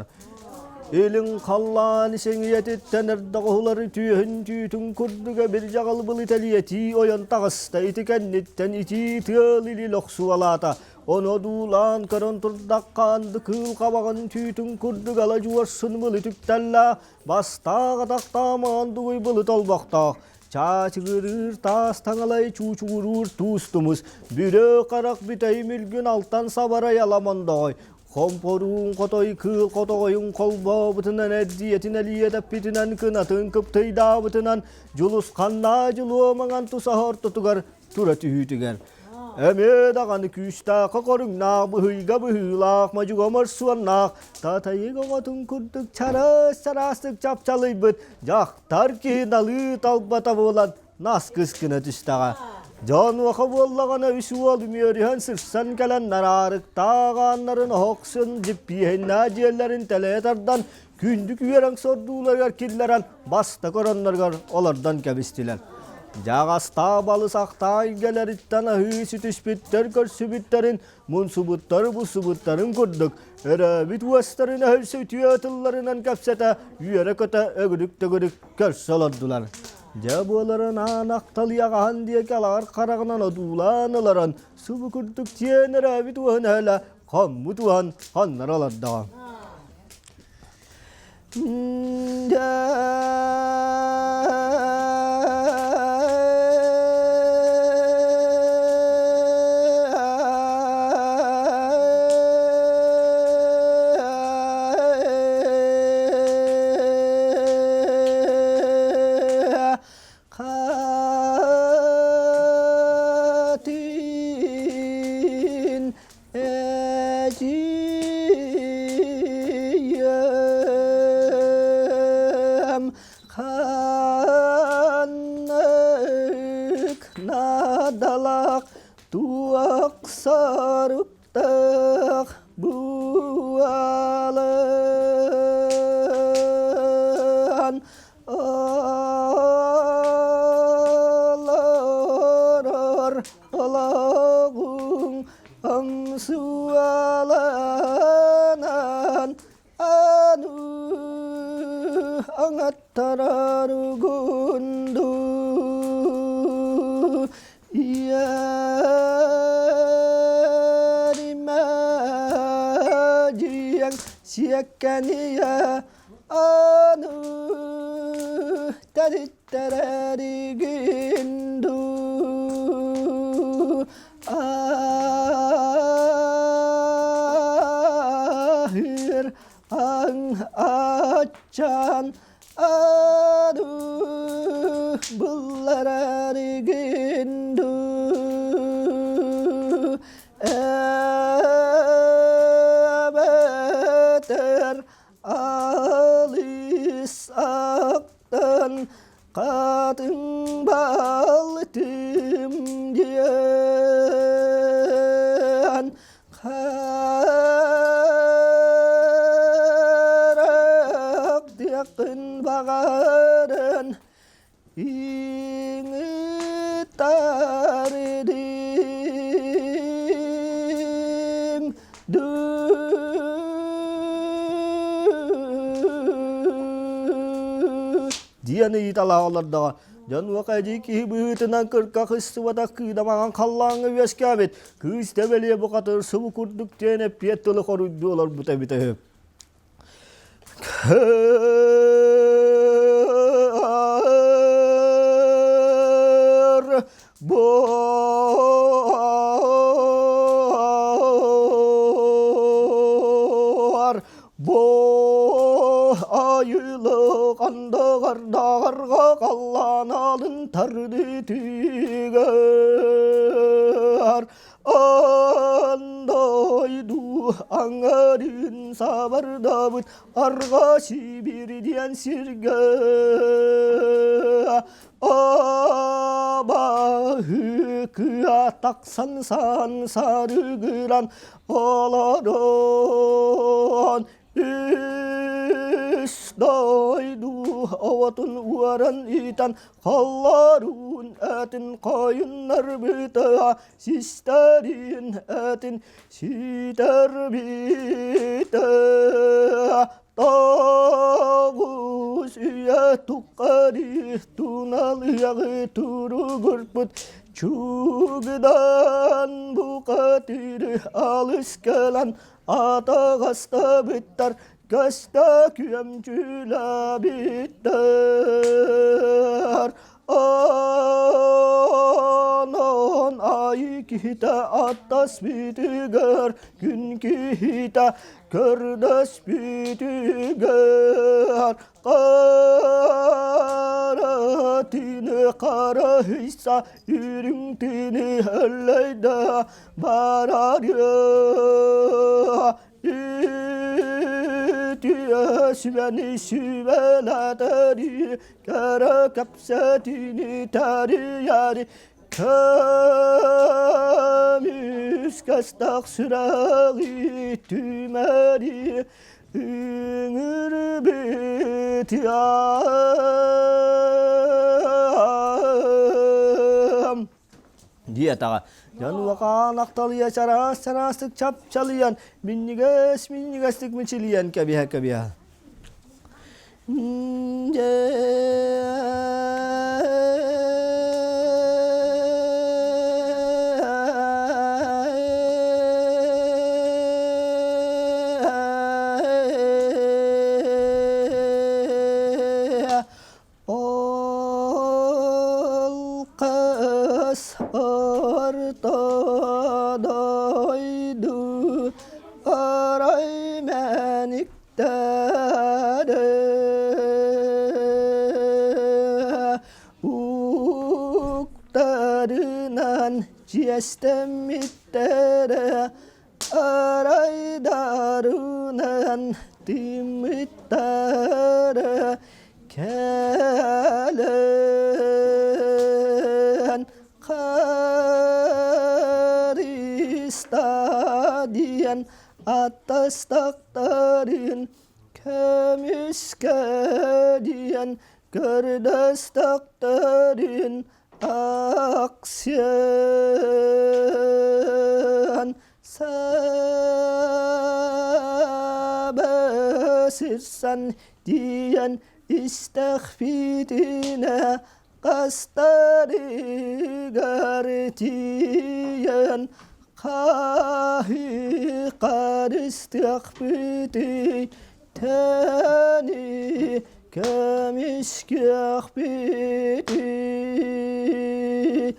Илин халлаан сэҥийэтиттэн эрдэҕуһулары түөһүн түүтүн курдуга бир дьаҕалбыл итэлиэтии ойон таҕыста ити кэнниттэн итии тыал или лохсуолаата. Ону одуулаан көрөн турдахха анды кыыл хабаҕын түүтүн курдук ала дьуорсун былы түктэллээх, бастаах атахтаамаан дугуй былы толбохтоох, Чаачыгырыыр таас таҥалай чуучугуруур туус тумус, бүрө харах бүтэй мүлгүн алтан сабарай аламондоҕой, хомпоруун хотой кыыл хотоҕойун холбообутунан эрдийэтин элийэтэппитинэн кынатын кыптыйдаабытынан дьулусханнаа дьулуо маҥан тусаһа ортотугар тура түһүүтүгэр. Эмиэ даҕаны күүстээх хоруҥнаах, быһыйга быһыылаах, модьуга морсуоннаах, татайык оҕотун курдук чараас-чараастык чапчалыйбыт дьахтар киһи налыы талбата буолан наскыс гына түстэҕэ. Дьонуоха буоллаҕына үс уол үмүөрүһэн сырсан кэлэн нараарыктаах ааннарын оһохсун дьиппиэһиннээх дьиэлэрин тэлэйэ тардан күндү үөрэн сордууларыгар киллэрэн бастакы оронноругар олордон кэбистилэр. Дьаҕастаа балысахтаа илгэлэриттэн аһыы сүтүспүттэр көрсүбүттэрин, мунсубуттары бусубуттарын курдук, өрөөбүт уостарын өһүлсэ үтүө тылларынан кэпсэтэ, үөрэ-көтө өгүрүк-төгүрүк көрсө олордулар. Дьэ буоларын аан ахталыйаҕаһын диэки алаҕар хараҕынан одуулаан олорон, субу курдук тиэн өрөөбүт уоһун өһөлө хоммут уоһун хонноро олордоҕо. Хатын Эдьиийим ханнык наадалаах туох соруктаах буолан олорор олоҕуҥ Ымсыаланан аны аҥаттарар угунду Иэримэ диэн сиэккэниэ аны тэриттэрэригин дуу Аһыр аҥ аччан аны булларарыгын дуу Эбэтэр алыс ақтан Хатыҥ балтым диэн харах диэххин баҕаран иҥитарыдым диэн ыйыталаах олордоҕо. Дьон уоха эдьиий киһи быһыытынан кырка хыстыбатах кыыдамаҕан халлааҥҥа үөскээбит кыыс тэбэлиэ бухатыр субу курдук диэн эппиэт тылы хоруйдуу олорбута эбитэ үһү. Бор бо айылык андыгырдағырға қаллан алын тардытыгар Андойду аңарын сабардабыт арга Сибирден сирге Абаһы кыа тахсан сан сарыгыран олорон үс дойду оҕотун уоран ыытан холлоруун этин хойуннарбыта систэрин этин ситэрбитэ Тоҕус үйэ туххари туналыаҕы туругурбут чугудан букатыры алыс кэлэн атаҕастабыттар көстө күөмчүлэбиттэр Онон ай киһитэ аттас бүтүгэр күн киһитэ көрдөспүтүгэр Харатыны харахыйса үрүҥ тыыны өллөйдө барарыа Үтүө сүбэни сүбэлэтэри кэрэ кэпсэтиини тэрийэри Көмүскэстэх сүрэҕи түмэри үҥүрбүт Диэтэҕэ. Дьон улахан ахталыйа чараас-чараастык чапчалыйан, минньигэс-минньигэстик мичилийэн кэбиһэ-кэбиһэ. Ол кыс орто дойду арай мэниктэрэ уктарынан чиэстэммиттэрэ арайдарынан тыммыттара кэлэн Харыста диэн аттастахтарын көмүскэ диэн көрдөстөхтөрүн Аксиан сабасырсан диэн истэхпитинэ хастарыгар тиийэн хаһы харыстыахпытый Тэни көмүскүөхпүтүй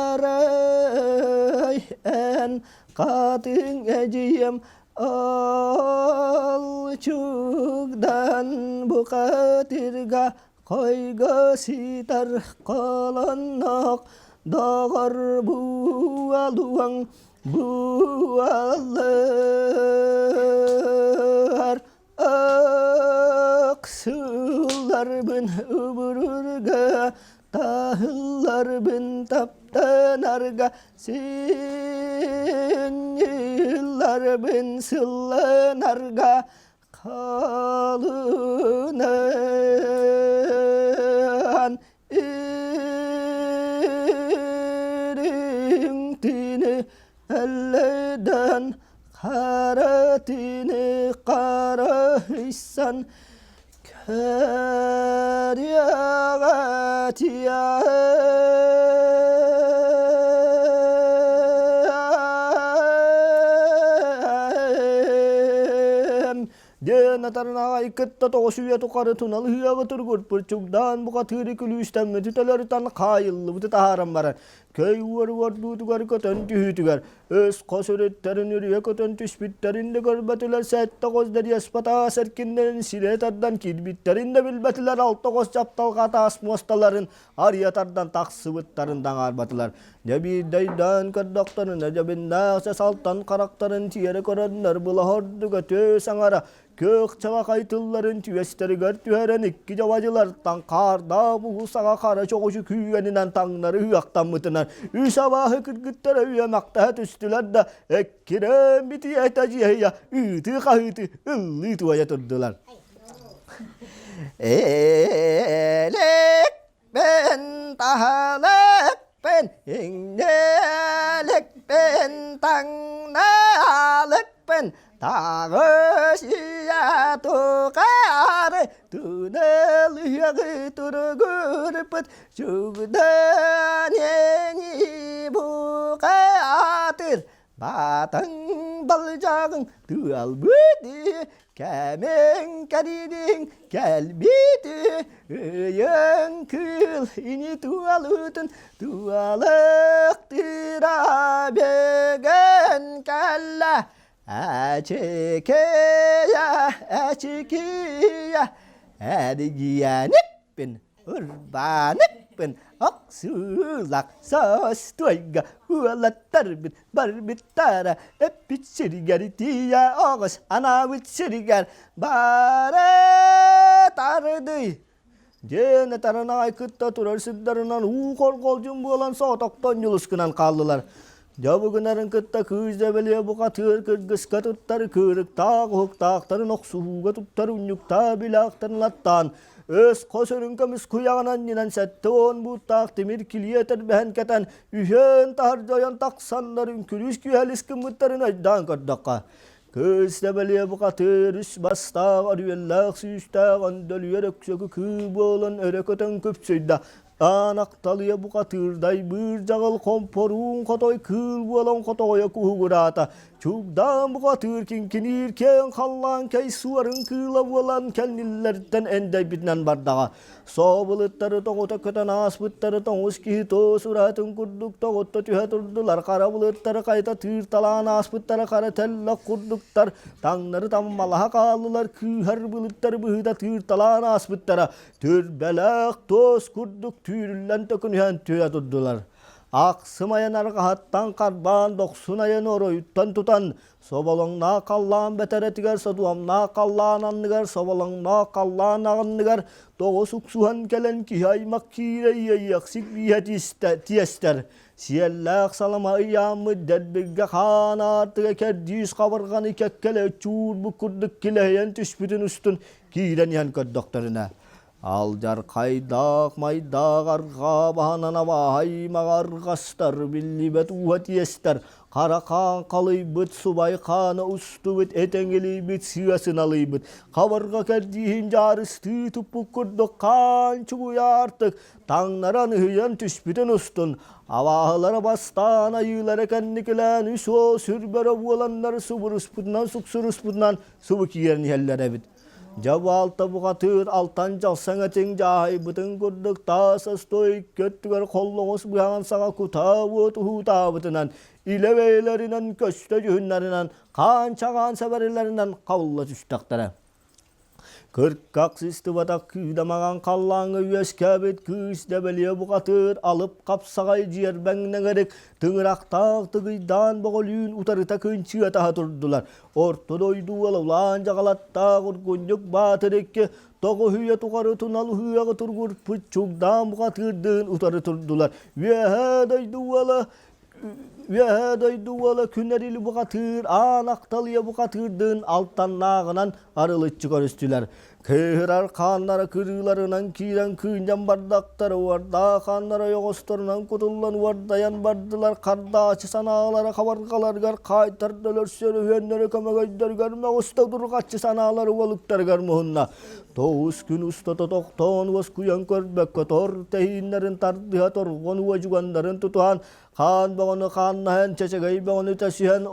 арай эн хатыҥ эдьиийим олчугдан бухатырга Хойго ситэр холоннох доҕор буолуоҥ буолар Ыксылларбын убурурга таһылларбын таптанарга синньилларбын сылланарга Халынан үрүҥ тыыны өллөйдөн хара тыыны харыйсан. Диэн атарынаҕай кытта тоҕус үйэ тухары тунал ыһыаҕы тургурпут чугдаан бухатыыры күлүүстэммити төлөрүтэн хаайыллыбыты таһааран баран көй уор уордуутугар көтөн түһүүтүгэр өс хос өрүттэрин үрүйэ көтөн түспүттэрин да көрбөтүлэр сэттэ хос дэриэспатаас эркиннэрин сирэ тардан киирбиттэрин да билбэтилэр алта хос дьапталҕа таас муосталарын арыйа тардан тахсыбыттарын таҥаарбатылар. Дьэ биирдэ өйдөөн көрдөхтөрүнэ дьэбиннээх салтан харахтарын тиэрэ көрөннөр былаһа ордуга төө саҥара күөх чаҕахай тылларын түөстэригэр түһэрэн икки дьабадьылартан хаардаах буһу саҕа хара чоҕучу күүгэнинэн таҥнары ыһыахтаммытынан үс абааһы кыргыттара үөмэхтэһэ түстүлэр да эккирээн битийэтэ дьиэһийэ ыытыы-хаһыытыы ыллыы туойа турдулар. Элекпен таһалыкпын иҥнэликпин таҥналыкпын таҕысыйа тухары тунелыһыгы туругурпут чугдан эни букатыр Баатаҥ балдьааҕыҥ тыалбыты, кэмиҥ кэриниҥ кэлбити, ыйыҥ кыыл ини туалытын туалыктыра бөгөн кэллэ. Эчикийэ, эчикийэ, эргийэникпин Урбааныкпын охсуулах состуойга уолаттарбыт барбыттара эппит сиригэр тиийэ оҕус анаабыт сиригэр бары тардый диэн этэрин кытта турар сирдэринэн уу хорҕолдьун буолан соҕотохтон ньулускунан хааллылар. Дьэ бугунарын кытта кыыс дэбэлиэ бухатыыр кыргыска туттар кыырыктаах уһуктаахтарын охсуһууга туттар унньуктаах билаахтарын аттаан Өс хос өрүн көмүс куйаҕынан ньинэн 70 бууттаах тимир килиэ тэрбэһэн кэтэн, үһүөн таһырдьа ойон тахсаннар үҥкүрүүс күһэлис гыммыттарын өйдөөн көрдөххө, кыыс дэбэлиэ бухатыыр үс бастаах өрүөллээх сүүстээх өндөлүөр өксөкү кыы буолан өрө көтөн күпсүйдэ Таанахталыйа бухатыырдай быыр дьаҕыл хомпоруун хотой кыыл буолан хотоҕойо куһугураата. Чугдаан бухатыыр киҥкиниир киэҥ халлаан кэй суарын кыыла буолан кэннилэртэн эндэйбитинэн бардаҕа. Сообулуттары тоҕута көтөн ааспыттары тоҥус киһи туос ураһатын курдук тоҕутта түһэ турдулар. Хара былыттары хайта тыырталаан ааспыттара хара тэллэх курдуктар таҥнары таммалаһа хааллылар кыыһар былыттары быһыыта тыырталаан ааспыттара Түрбэлээх туос курдук түүрүллэн төкүнүһэн түһэ турдулар. Ахсым айан арҕаһыттан харбаан дохсун айан оройуттан тутан, соболоҥноох халлаан бэтэрэтигэр, содуомнаах халлаан анныгар, соболоҥноох халлаан аҕынныгар тоҕус уксуһан кэлэн киһи аймах киирэ иэйиэхсик бииһэ тиэстэр. Сиэллээх салама ыйааммыт дэлбиргэ хаан аартыга кэрдиис хабырҕаны кэккэлэ чуурбут курдук килэһийэн түспүтүн устун киирэн иһэн көрдөхтөрүнэ, алдьархайдаах майдаах арҕаа баһынан абааһай маҕарҕастар биллибэт ууһа тиэстэр, хара хаан халыйбыт, субай хаана устубут, этэҥилийбит, сыа сыналыйбыт, хабырҕа кэрдииһин дьаарыстыы туппут курдук хаан чугуйаартык таҥнаран ыһыйан түспүтүн устун, абааһылара бастаан айыылара кэнникилээн үс уол сүрбэрэ буоланнар субуруспутунан суксуруспутунан субу киирэн иһэллэр эбит. Дьэ баалта бухатыыр алтан дьалсаҥ этиҥ дьааһайбытын курдук таас остой өттүгэр холлоҕос быһаҕын саҕа кутаа уот уһуутаабытынан илэ бэйэлэринэн көстө дьүһүннэринэн хаан-чаҕаан сэбэрэлэринэн хабылла түстэхтэрэ. Кырках сыстыбатах кыыдамаҕан халлааҥҥа үөскээбит кыыс дэбэлиэ бухатыыр алып хапсаҕай дьиэрбэҥнэҥэрик тыҥырахтаах тыгыйдаан боҕөлүүн утарыта кынчыатаһа турдулар. Орто дойду уола улаан дьаҕалаттаах ургунньук баатыр икки тоҕус үйэ тухары тунал уһуйаҕы тургурпут чугдаан бухатыырдыын утары турдулар. Үөһээ дойду уола Үөһээ дойду уола күн эрили бухатыыр, аан ахталыйа бухатыырдыын алтаннааҕынан арылыччы көрүстүлэр. Кыыһырар хааннара кырыыларынан киирэн кыынньан бардахтара, уордаах хааннара ойоҕосторунан кутуллан уордайан бардылар, хардаачы санаалара хабарҕаларыгар хаайтарда өлөрсөр үһүөннэрэ көмөгөйдөрүгэр мөҕүстэ удурҕаччы санаалары уолуктарыгар муһунна. Тоҕус күн устата тохтоон уоскуйан көрбөккө тор тэһииннэрин тардыһа торҕон уодьуганнарын тутуһан хаан бөҕөнү хааннаһан, чэчэгэй бөҕөнү тэсиһэн,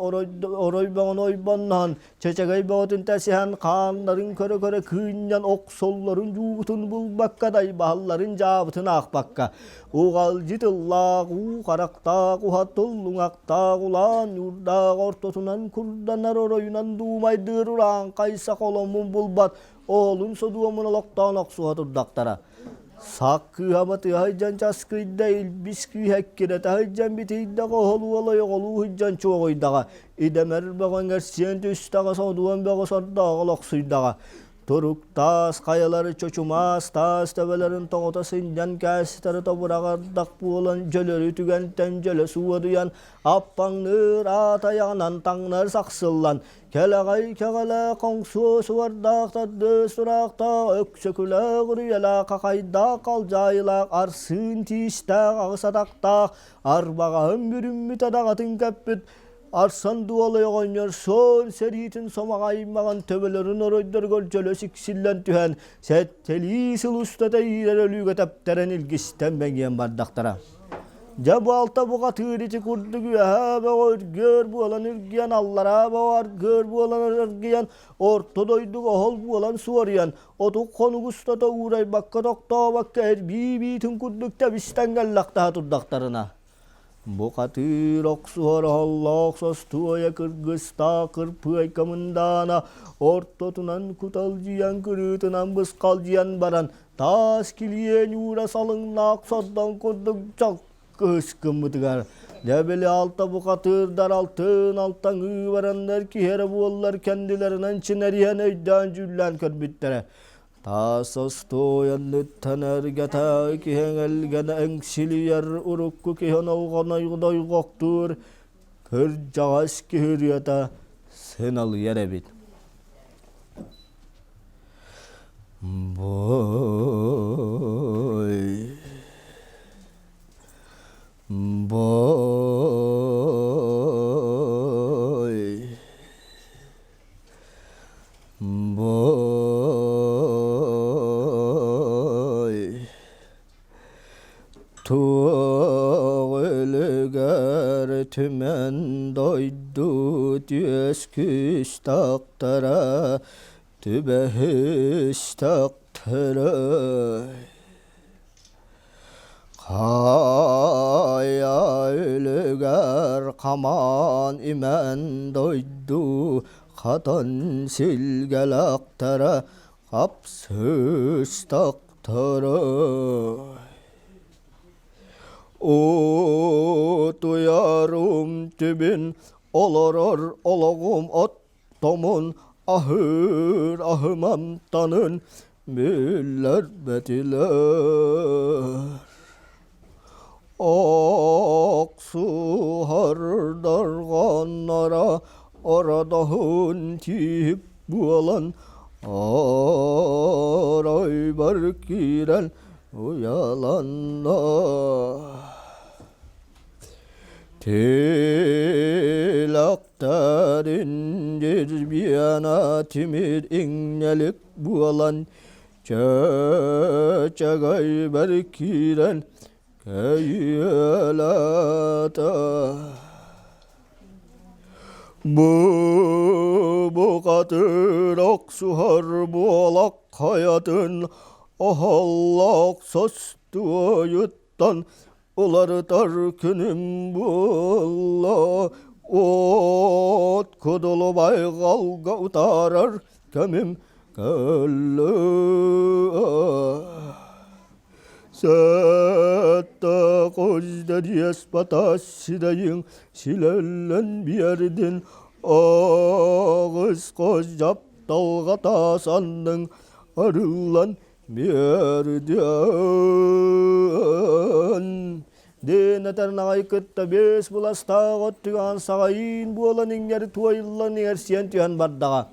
орой бөҕөнү ойбонноһон, чэчэгэй бөҕөтүн тэсиһэн, хааннарын көрө-көрө кыынньан охсоллорун дьуубутун булбакка, дайбаһалларын дьаабытын аахпакка, уҕалдьы тыллаах, уу харахтаах, уһатыллуҥахтаах, улаан ньуурдаах ортотунан курданар оройунан дуумайдыыр урааҥхай саха оломмун булбат, оолун содуомун олохтоон охсуһа турдахтара. Сак кыыһа батыһа сылдьан часкыйда, илбис кыыһа эккирэтэ сылдьан битийдэ, оһол уол ойоҕолуу сылдьан чуоҕуйдаҕа, идэмэр бөҕөҥ эрсиэн түстэҕэ, содуон бөҕө сордооҕо олохсуйдаҕа. Турук таас хайалары чочумаас таас төбөлөрүн тоҕута сынньан кээстэри тобураҕардах буолан дьөлөрү түгэнтэн дьөлө суодуйан аппаҥныыр аат айаҕынан таҥнар сахсыллан Кэлэҕэй кэҕэлээх хоҥсуо суордаах тардыы сураахтаах өксөкүлээх үрүйэлээх хахайдаах халдьаайылаах арсыын тиистээх аҕыс атахтаах арбаҕаһын бүрүммүт адаҕатын кэппит Арсан Дуолай оҕонньор суон сэриитин сомоҕо аймаҕын төбөлөрүн оройдоругар дьөлө сиксиллэн түһэн сэттэлии сыл устата иирэр өлүүгэ тэптэрэн илгистэн мэҥиэн бардахтара. Дьэ бу алта бухатыыр ити курдук үөһээ бөҕө үргүөр буолан үргүйэн, аллараа бөҕө аргыар буолан аргыйан, орто дойдуга оһол буолан суоруйан, отук хонук устата уурайбакка тохтообокко эрбии биитин курдук тэбистэн кэллэхтэһэ турдахтарына, бухатыыр охсуһар оһоллоох состуойа кыргыстаах кырпыайка мындаана ортотунан куталдьыйан кырыытынан бысхалдьыйан баран Таас килиэн уура салыҥнаах сордоҥ курдук кыһыс гыммытыгар, дьэ били алта бухатыырдар алтын алтаҥыы бараннар киһи эрэ буоллар кэннилэринэн чинэрийэн өйдөөн дьүүллээн көрбүттэрэ. Таас остуойанныттан эргэтэ киһи эҥэлгэнэ эҥсилийэр урукку киһи онолҕоной дойҕохтуур кырдьаҕас киһи ырыата сыналыйар эбит. Бой, бой, бой. Туох өлүгэр түмэн дойду түөс күүс тахтара түбэһистэхтэрэй Хайа үлүгэр хамаан имэн дойду хатан силгэлэхтэрэ хапсыстахтарай Утуйарым түбүн олорор олоҕум от Томун аһыыр аһымамтанын биллэрбэтилэр. Охсуһар дорҕоонноро ородоһун тииһик буолан оройбор киирэн уйаланна. Тилэхтэрин дирбиэнэ тимир иҥнэлик буолан чэчэгэйбэр киирэн кэйиэлээтэ. Бу бухатыыр охсуһар буолах хайатын оһоллоох состуойуттан Уларытар күнүм буолла, от кудулу байҕалга утаарар кэмим кэллэ. Сэттэ көздер батас сирэйиҥ силэллэн биэрдин, аҕыс көз дьапталҕа таас анныҥ арыллан Биэрдиэн диэн этэр наҕай кытта биэс быластаах өттүгэн саҕайыын буолан иҥнэри туойуллан иҥэрсийэн түһэн бардаҕа.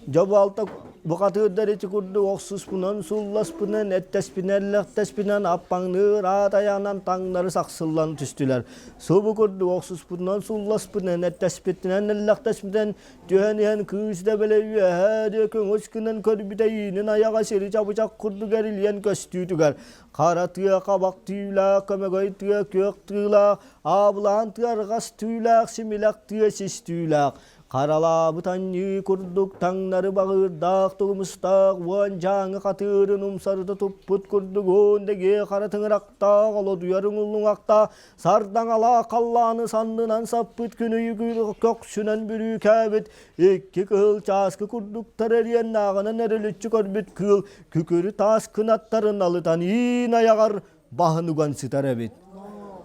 Дьэ бу алта Бухатыырдар ити курдук охсуспунан, сулласпынан, эттэспинэн, лэхтэспинэн аппаҥныыр аат айаҕынан таҥнары сахсыллан түстүлэр. Субу курдук охсуспутунан, сулласпытынан, эттэспитинэн, эллэхтэспитинэн түһэн иһэн кыыс да бэлэ үөһээ диэки өҥөс гынан көрбүтэ иинин айаҕа сири чабычах курдук эрилийэн көстүүтүгэр хара тыа хабах түүлээх, көмөгөй тыа күөх тыылаах, аабылаан тыа арҕас түүлээх, симилэх тыа сис түүлээх Харалаабыт анньыы курдук таҥнары баҕыырдаах тулумустаах уон дьааҥы хатыырын умсарыта туппут курдук уон дэгиэ хара тыҥырахтаах олодуйар уҥуллуҥахтаах сардаҥалаах халлааны саннынан саппыт күнүйү көхсүнэн бүрүүкээбит икки кыһыл чааскы курдуктар эриэннээҕинэн эриличчи көрбүт кыыл күкүрү таас кынаттарын алытан иин айаҕар баһын уган сытар эбит.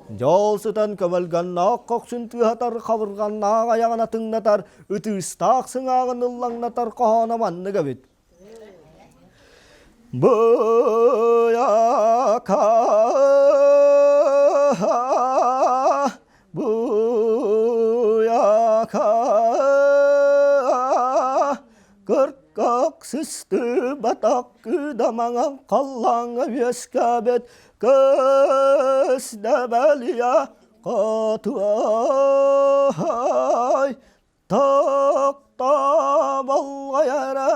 Дьол сытан көмөлгөннөөх көхсүн тыаһатар, хабырҕаннаах айаҕын атыҥнатар, ытыыстаах сыҥааҕын ыллаҥнатар хоһооно маннык эбит. Быйака Буйака Кыркак сыстыбатах кыдамаҥан халлааҥҥа үөскээбит көс дэбэлийэ хотуой Токтооболҕойоро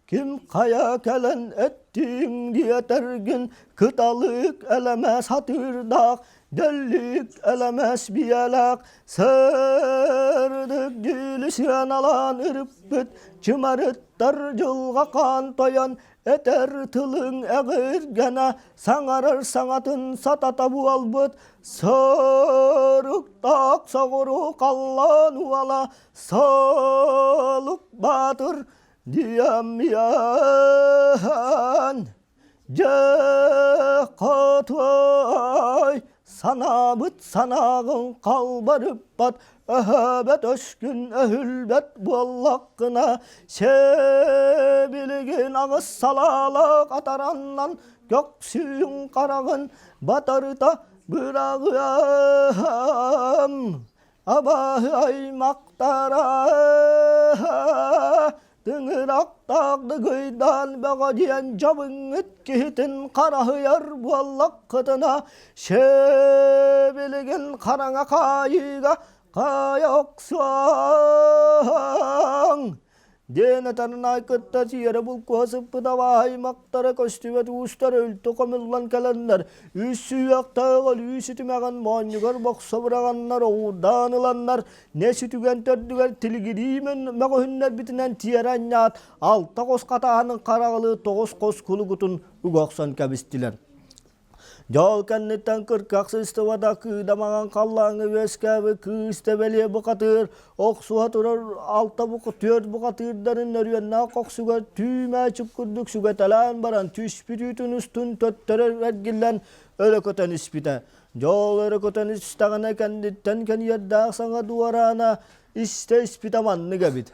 ким хайа кэлэн эттиҥ диэтэргин кыталык элэмэс хатыырдаах Дөллүк элэмэс биэлээх сырдык дьүүлү сыаналаан ырыппыт чымарыттар дьылҕа хаан тойон этэр тылыҥ эҕиргэнэ саҥарар саҥатын сатата буолбут соруктаах соҕуруу халлаан уола солук баатыр диэмиэн Дьэ, хотуой, санаабыт санааҕын халбарыппат, өһөөбөт өскүн өһүлбэт буоллаххына, сэбилигин аҕыс салаалаах атараннан көхсүүҥ хараҕын батарыта быраҕыам. Абааһы аймахтара Тыҥырахтаах дыгыйдаан бөҕө диэн дьабыҥҥыт киһитин хараһыйар буоллаххытына, сэбилигин хараҥа хаайыыга хаайа охсуоҥ диэн этэрин кытта сиэрэ булкуһа сыппыт абааһы аймахтара көстүбэт уустара үлтү хомуллан кэлэннэр үс сүһүөхтээх өлүү сүтүмэҕин моонньугар бохсо быраҕаннар оҕуурдаан ыланнар не сүтүгэн төрдүгэр тилигирии мөҕүһүннэрбитинэн тиэрэ анньаат алта хос хатааһынын хараҕылыы тоҕус хос кулугутун уга охсон кэбистилэр. Дьол кэнниттэн кырках сыстыбата кыыдамаҕан халлааҥҥа үөскээбит кыыс тэбэлиэ бухатыыр охсуһа турар алта түөрт бухатыырдарын нөрүөннээх кохсугар түүмээчик курдук сүгэтэлээн баран түспүт үүтүн устун төттөрү эргиллэн өрө көтөн испитэ. Дьол өрө көтөн истэҕинэ кэнниттэн кэнийэрдээх саҥа дуораана истэ испитэ маннык эбит.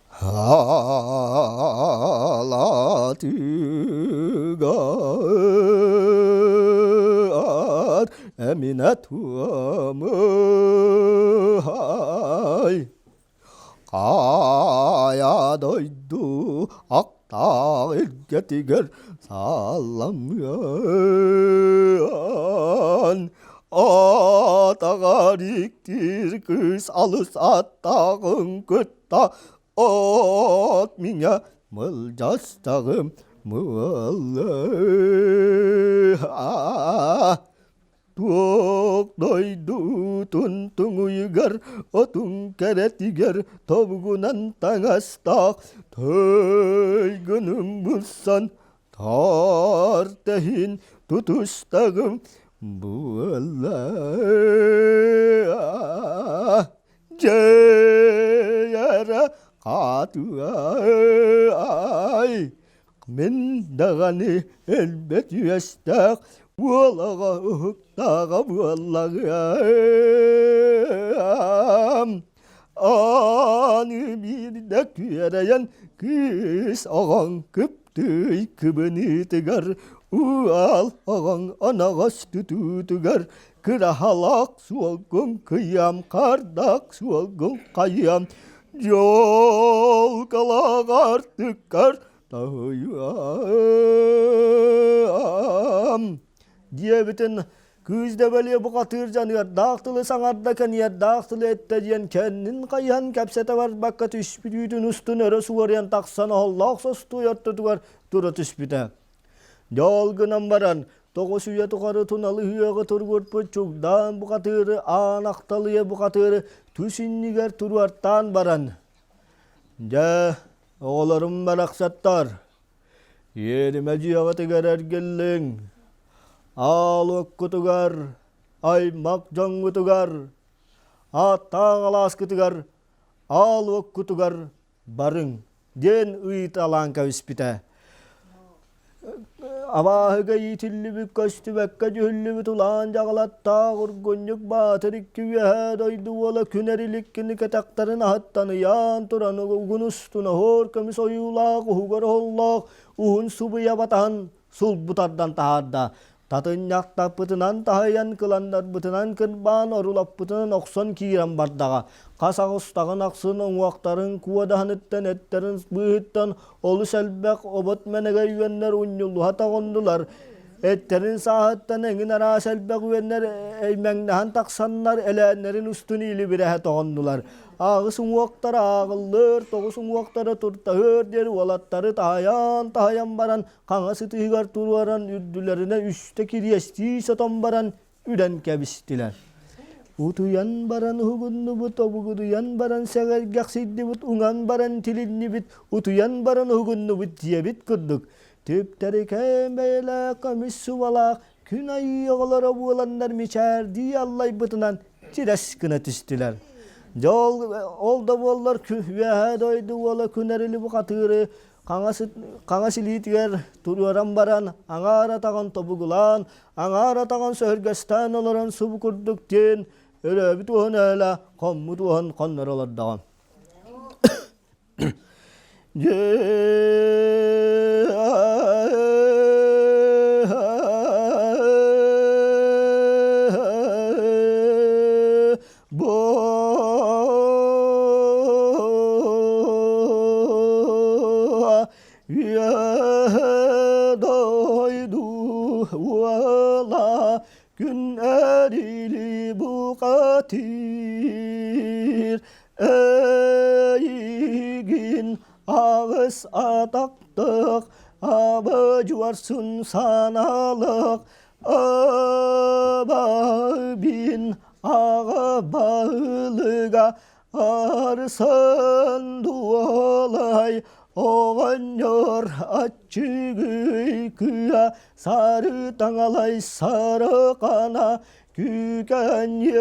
Халатыгар эминэ туомай Хайа дойду аттаах илгэтигэр салламыан атаҕар иктиир кыыс алыс аттааҕын кытта от миҥэ мылдьастаҕым мыллыы Туох дойдутун туҥуйугар, отун кэрэтигэр тобугунан таҥастаах тойгунум булсан таар тэһин тутустаҕым буолла. Дьэйэрэ хаатыай Мин даҕаны өлбөт үөстээх уолаҕа уһуктааҕа буоллаҕыам. Аны биирдэ күөрэйэн кыыс оҕоҥ кыптыый кыбыныытыгар уол оҕоҥ оноҕос тутуутугар кыраһалаах суолгун кыйыам, хардах суолгун хайыам. Дьолкалаах артыккар таһыйыам диэбитин кыыс дэбэлиэ бухатыыр дьаныардаах тылы саҥарда кэниэрдээх тылы эттэ диэн кэннин хайыһан кэпсэтэ барбакка түспүт үүтүн устун өрө суоруйан тахсан оһоллоох состуой ортотугар тура түспүтэ. Дьол гынан баран 9 үйэ тухары туналы үөҕэ туругурпут чугдаан бухатыыры аан ахталыйа бухатыыры түс иннигэр туруортаан баран «Дьэ, оҕолорум барахсаттар, иэримэ дьиэҕитигэр эргиллиҥ, аал уоккутугар, аймах дьоҥҥутугар, ааттаах алааскытыгар, аал уоккутугар барыҥ» диэн ыйыталаан кэбиспитэ. Абааһыга иитиллибит көстүбэккэ дьүһүллүбүт улаан дьаҕалаттаах ургунньук баатыр икки үөһээ дойду уола күн эриликкини кэтэхтэрин аһыттан ыйаан туран угун устун оһуор көмүс ойуулаах уһугар оһоллоох уһун субуйа батаһан сулбу тардан таһаарда. Татынньахтаппытынан таһыйан кыланнарбытынан кырбаан орулаппытынан охсон киирэн бардаҕа. Хас аҕыстаҕын ахсын уҥуохтарын куодаһыныттан эттэрин быыһыттан олус элбэх обот мэнэгэй үөннэр унньуллуһа тоҕуннулар. Эттэрин сааһыттан эҥин араас элбэх үөннэр эймэҥнэһэн тахсаннар элээннэрин устун илибирэһэ тоҕоннулар. Аҕыс уҥуохтара ааҕыллыар, тоҕус уҥуохтара туртаһыар диэри уолаттары таһайан-таһайан баран хаҥас ытыһыгар туруоран үрдүлэринэ үстэ кириэстии сотон баран үрэн кэбистилэр. Утуйан баран уһугуннубут, обугудуйан баран сэҥэргэхсийдибит, уҥан баран тилиннибит, утуйан баран уһугуннубут диэбит курдук түптэрикээн бэйэлээх көмүс субалаах күн айыы оҕолоро буоланнар мичээрдии аллайбытынан тирэс гына түстүлэр. Дьэ ол, ол да буоллар үөһээ дойду уола күн эрили бухатыыры хаҥас илиитигэр туруоран баран аҥаар атаҕын тобугулаан, аҥаар атаҕын сөһүргэстээн олорон субу курдук диэн өрөөбүт уоһун өһөлө хоммут уоһун хонноро олордоҕо. Дойду уола күн эрили бухатыр эйигин аҕыс атахтык абы-дьуарсун саналык Абабин аҕа баһылыга Арсан дуолай оҕонньор аччыгый кыа сары таҥалай сарыкана күүкэнньиэх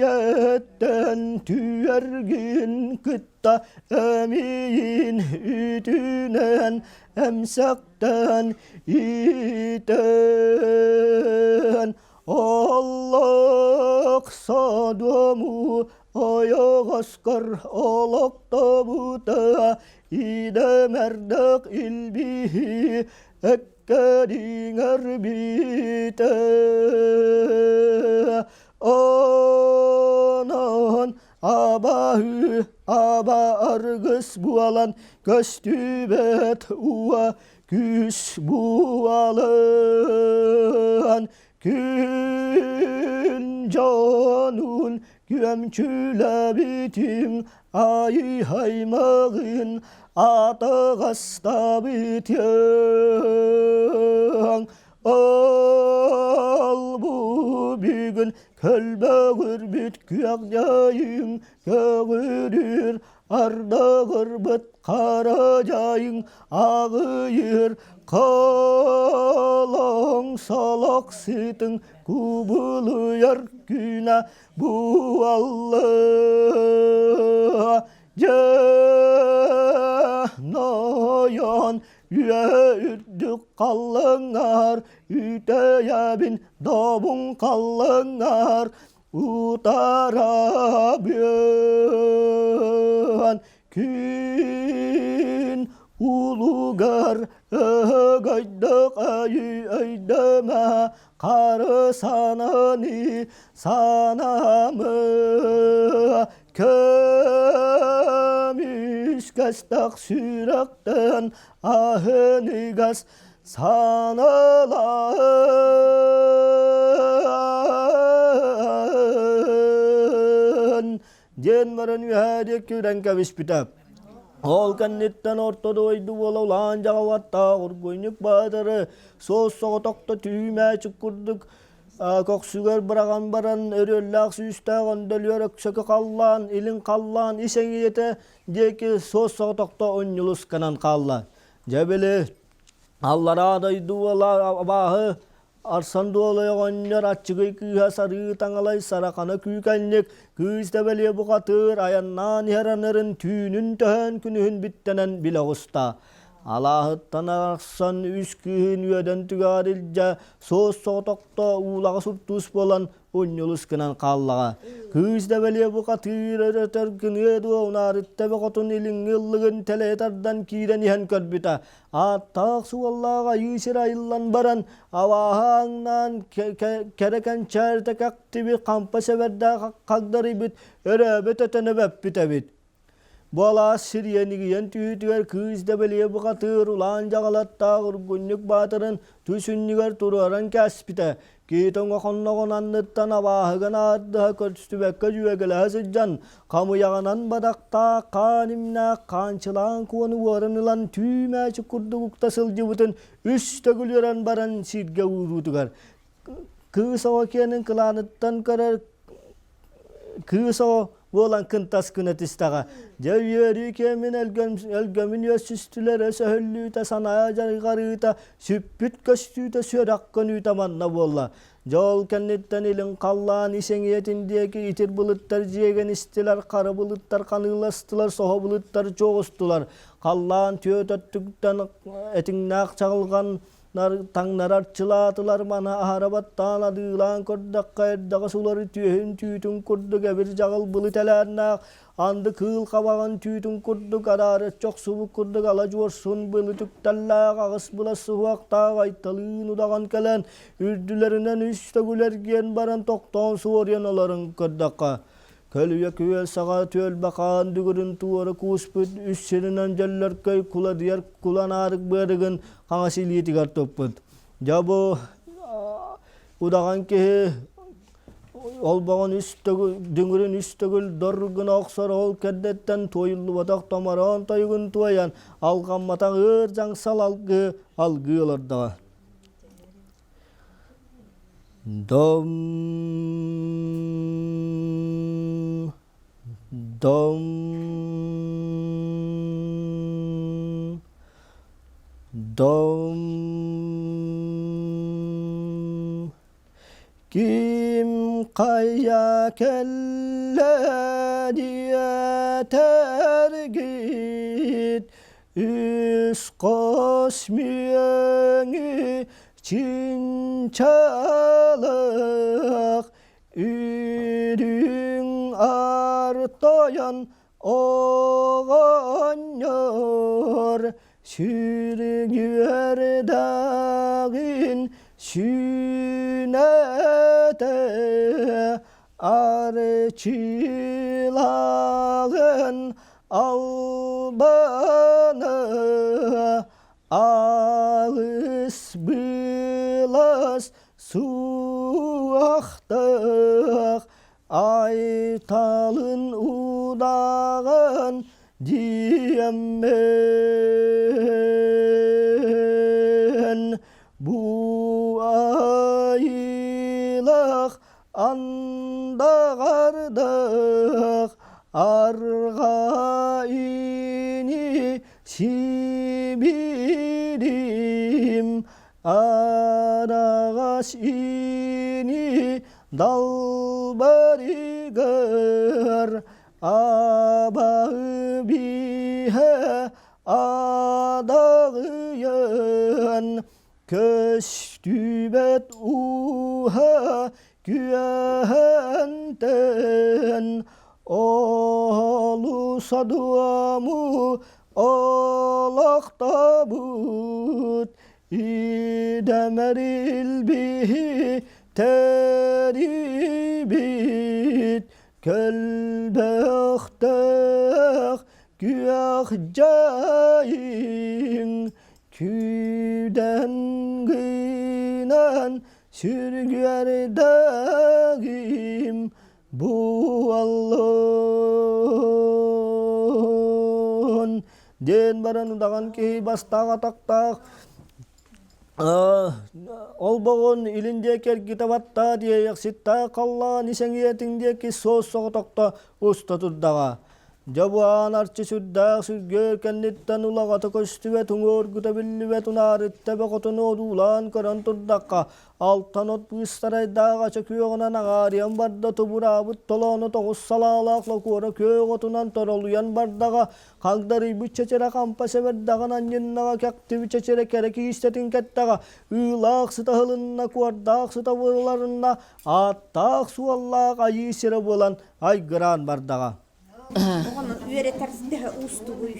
ийэттэн түөргин кытта эмиийин үтүнэн эмсэхтэн иитэн Олох содому ойоҕоскор олохтобута идэмэрдэх илбиһи эккэриҥэр битэ Онон абаһы аба аргыс буолан көстүбэт уа күүс буолан күн дьонун күөмчүлэбитим айы-аймаҕын атаҕастабытыаҥ Ол бу бүгүн көлбөгүрбүт күөх дьайыҥ көҕүрүүр ардагырбыт хара дьайыҥ аҕыйыр холоҥ солох сытыҥ кубулуйар күнэ буолла дьэ нойон Үө үрдүк халлыҥар, үтэйэбин добун халлыҥар, утарабын күн улугар ыһыгайдык өйдөмө. Қары сананы санамы Көмүс кастақ сүрақтан Ахыныгас саналаан диэн баран үөһээ диэки үрэн кэбиспитэ. Ол кэнниттэн орто дойду буола улаан дьаҕалаттаах ургуйнук баатыры суос-соҕотохто түүмээчик курдук көхсүгэр быраҕан баран өрүөллээх сүүстээх өндөлүөр өксөкү халлаан, илин халлаан ис эҥийэтэ диэки суос-соҕотохто унньулусканан хаалла. Дьэ били аллараа дойду уола абааһы Арсан Дуолай оҕонньор аччыгый кыыһа сарыы таҥалай сарахана күүкэнньик кыыс дэбэлиэ бухатыыр айаннаан иһэр анарын түүнүн төһөөн күнүһүн биттэнэн билэ оҕуста. Алааһыттан арахсан үс кыыһын үөдэн түгэҕэр илдьэ суос соҕотохто уулаҕа суртуус буолан унньулус гынан хааллаҕа. Кыыс дэбэлиэ бухатыыр өрөтөр гыныа дуо унаарытта бөҕөтүн илиҥҥи ыллыгын тэлэйэ тардан киирэн иһэн көрбүтэ. Ааттаах-суоллаах айыы сир айыллан баран, абааһы ааҥнаан кэрэ кэнчээритэ кэхтибит хампа сэбэрдээх хагдарыйбыт өрөөбөт өтөн өбөппүт эбит. Бу алаас сириэнигийэн түһүүтүгэр кыыс дэбэлиэ бухатыыр улаан дьаҕалаттаах ургунньук баатырын түс үнньүгэр туруоран кээспитэ. Киһи тоҥохонноҕун анныттан абааһыгын аардыһа көрсүбэккэ дьүөгэлэһэ сылдьан, хамыйаҕынан бадахтаах хаан имнээх хаанчылаан куону уоран ылан түү мээчик курдук укта сылдьыбытын үс төгүл үөрэн баран сиргэ ууруутугар кыыс оҕо киэнин кылааныттан көрөр кыыс оҕо буолан кынтас гына түстэҕэ. Дьэ үөрүү киэмин өлгөмүн үөссүстүлэр өсөһүллүүтэ санаа дьарҕарыыта сүппүт көстүүтэ сүрэх көнүүтэ манна буолла. Дьол кэнниттэн илин халлаан исэҥиэтин диэки итир былыттар дьиэгэн истилэр, хара былыттар ханыыластылар, соһо былыттар чуоҕустулар. Халлаан түөрт өттүктэн этиҥнээх чаҕылҕан таҥнары арчылаатылар маны аһара баттаан адыылаан көрдөххө эрдэҕэс улары түөһүн түүтүн курдук эбир дьаҕыл былыт элээннээх анды кыыл хабаҕын түүтүн курдук араарыччы охсубут курдук ала дьуорсун былыт үктэллээх аҕыс былас суһуохтаах айталыын удаҕан кэлэн үрдүлэринэн үс төгүл эргийэн баран тохтоон суоруйан олорон көрдөххө Көлүйэ күөл саҕа түөлбэ хаан дүгүрүн туора кууспут үс сиринэн дьөллөркөй куладыйар кулан аарык быарыгын хаҥас илиитигэр туппут. Дьэ бу удаҕан киһи олбоҕун үс төгүл, дүҥүрүн үс төгүл дор гына охсор ол кэрдэттэн туойуллубатах томороон тойугун туойан алҕамматах ыар дьаҥсал алгыы алгыы олордоҕо. Дом дом дом Ким хайа кэллэ диэтэргит Үс хос мүөҥү чинчалах үрүҥ ар тойон оҕонньор сүргүөрдэҕин сүүнэтэ арчылаҕын албаны алыс былас суохтах айталын удаҕан диэммин бу айылах андаҕардах арҕаа ини сибирим араҕас ини далбарыгар абаһы биһэ адаҕыйан көстүбэт ууһа күөһэнтэн олу садуому олохтобут. Идэмэр илбиһи тэрибит Көлбөхтөх күөх дьайыҥ Күүдэн гынан сүргүөрдэгим буоллун диэн баран удаҕан киһи бастаах атахтаах Олбоҕун илин диэки эргитэ баттаа диэйэхситтээх халлаан исэҥиэтиҥ диэки суос соҕотохто уста турдаҕа. Дьэ бу аан арчы сүрдээх сүргүөр кэнниттэн улаҕата көстүбэт уҥуоргута биллибэт унаарытта бөҕөтүн одуулаан көрөн турдахха Алтан от быыстарайдаах ача күөҕүнэн аҕаарыйан барда тубураабыт толоону тоҕус салаалаах локуора күөх отунан торолуйан бардаҕа хагдарыйбыт чэчирэ хампа сэбэрдэҕин анньыннаҕа кэхтибит чэчирэ кэрэ киистэтин кэттэҕэ ыылаах сыта ыһылынна куордаах сыта буоларынна ааттаах суоллаах айыы сирэ буолан айгыраан бардаҕа Оҕону үөрэтэр төһө уустугуй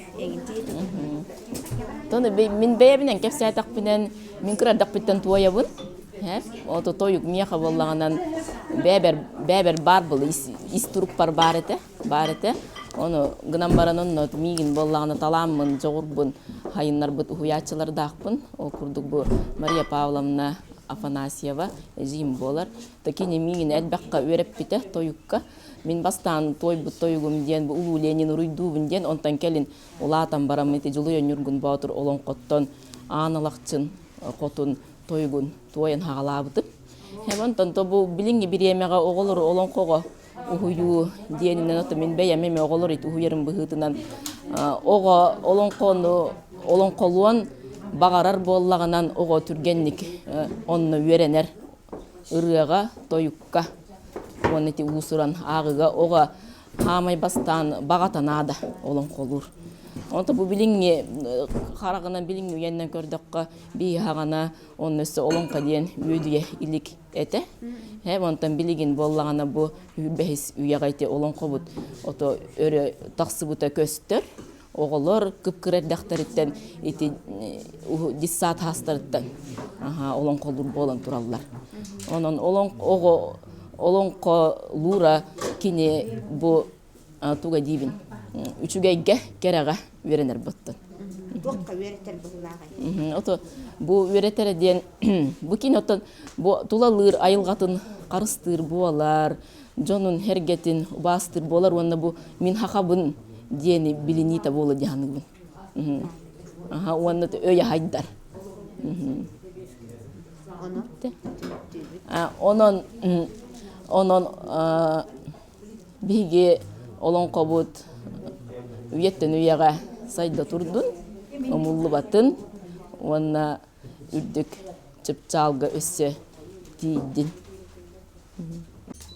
Тону мин бэйэбинэн кэпсээтэхпинэн мин кырадахпыттан туойабын. Ото тойук миэхэ буоллаҕынан бэбэр бэбэр баар был ис турукпар баар этэ баар этэ. Ону гынан баран онно миигин буоллаҕына талааммын, дьоҕурбун хайыннарбыт уһуйааччылардаахпын. Ол курдук бу Мария Павловна Афанасьева эдьиийим буолар. Кини миигин элбэххэ үөрэппитэ тойукка. Мин бастаан туойбут тойугум диэн бу Улуу Ленин уруйдуубун диэн, онтон кэлин улаатан бараммын ити Дьулуйа Ньургун Боотур олоҥхоттон Аан Алахчын хотун тойугун туойан хаҕалаабытым. Онтон то бу билиҥҥи бириэмэҕэ оҕолору олоҥхоҕо уһуйуу диэнинэн ото мин бэйэм эмиэ оҕолор ити уһуйарым быһыытынан оҕо олоҥхону олоҥхолуон баҕарар буоллаҕынан оҕо түргэнник онно үөрэнэр ырыаҕа, тойукка уонна ити уус-уран ааҕыыга оҕо хаамай бастаан баҕата наада олоҥхолуур. Онто бу билиҥҥи хараҕынан билиҥҥи үйэннэн көрдөххө биһаҕана онно өссө олоҥхо диэн үөдүйэ илик этэ. Э онтон билигин буоллаҕына бу бэһис үйэҕэ ити олоҥхобут ото өрө тахсыбыта көстөр. Оҕолор кып-кыра эрдэхтэриттэн ити детсад хаастарыттан олоҥхолуур буолан тураллар. Онон оҕо олоҥхолуура кини бу туга диибин үчүгэйгэ кэрэҕэ үөрэнэр буттун. Туохха үөрэтэр быһыылааҕый? Ото бу үөрэтэрэ диэн бу кини оттон бу тулалыыр айылҕатын харыстыыр буолар, дьонун эргэтин убаастыыр буолар уонна бу мин хахабын диэни билиниитэ буола дьаһаныыбын. Аха уонна өй аһайдар. Онон онон биһиги олоҥхобут үйэттэн үйэҕэ сайда турдун, умуллубатын уонна үрдүк чыпчаалга өссө тиийдин.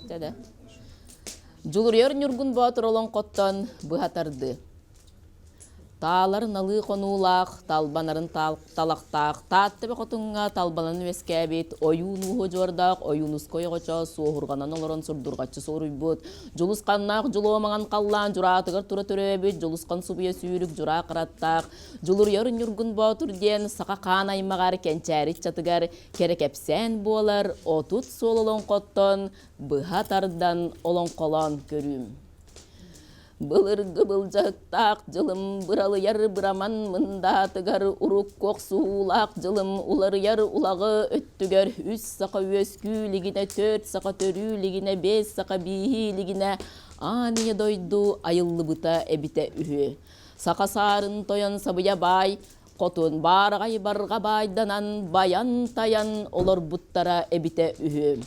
Дьэ Дьулуруйар Ньургун Боотур олоҥхоттон быһа тардыы. Таалар налыы хонуулаах, талбанарын талахтаах, Таатта хотуҥҥа талбанан үөскээбит, ойуун ууһу дьуордаах Ойуунускай оҕочо суоһурҕанан олорон сурдурҕаччы суруйбут, Дьулусханнаах дьулуо маҥан халлаан дьураатыгар тура төрөөбүт, Дьулусхан субуйа сүүрүк дьураа кыраттаах, Дьулуруйар Ньургун Боотур диэн саха хаан аймаҕар кэнчээри ыччатыгар кэрэ кэпсээн буолар 30 суол олоҥхоттон быһа тардан олоҥхолоон көрүүм. Былыргы былдьаһыктаах дьылым быралыйар быраман мындаатыгар урукку охсуһуулаах дьылым уларыйар улаҕы өттүгэр үс саха үөскүү илигинэ төрт саха төрүү илигинэ биэс саха бииһии илигинэ аан ийэ дойду айыллыбыта эбитэ үһү. Саха саарын тойон сабыйа баай Хотун баараҕай барҕа баайданан байан-тайан олорбуттара эбитэ үһү.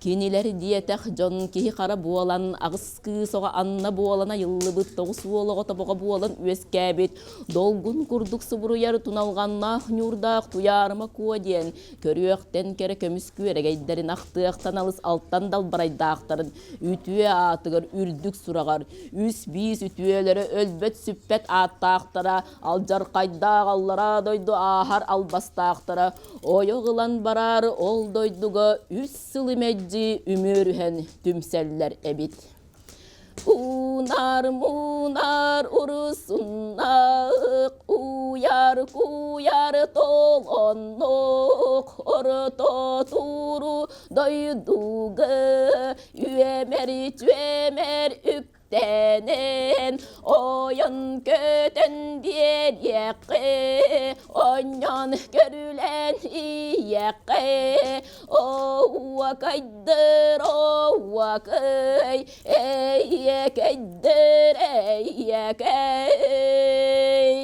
Кинилэр диэтэх дьон киһи-хара буолан, аҕыс кыыс оҕо анна буолан айыллыбыт, тоҕус уол оҕо тобоҕо буолан үөскээбит, долгун курдук субуруйар туналҕаннаах ньуурдаах Туйаарыма Куо диэн көрүөхтэн кэрэ көмүс күөрэгэйдэрин ахтыахтан алыс алтан далбарайдаахтарын үтүө аатыгар үрдүк сураҕар үс биис үтүөлэрэ өлбөт-сүппэт ааттаахтара Алдьархайдаах аллараа дойду ааһар албастаахтара ойох ылан бараары ол дойдуга үс сылы мэлдьи үмүөрүһэн түмсэллэр эбит. Уунар муунар урусуннаах, уйар куйар толоннук, орто туру дойдуга үөмэр түөмэр үктэнэн, ойон көтөн биэриэххэ, онньон көрүлэн ийэххэ, оуокайдыр оуокай, эйиэкэйдэр эйиэкэй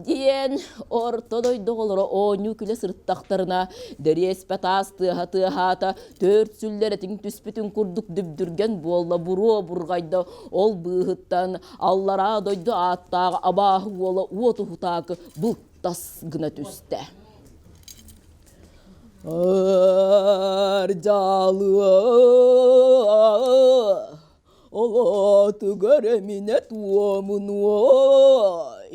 диэн орто дойду оҕолоро оонньуу күлэ сырыттахтарына дэриэспэ таас тыаһа тыаһаата төрт сүллэр этиҥ түспүтүн курдук дүбдүргэн буолла буруо бурҕайда ол быыһыттан аллараа дойду ааттаах абааһы уола уот уһутаакы былтас гына түстэ Ардьалыа олоотугар эминэ туомунуой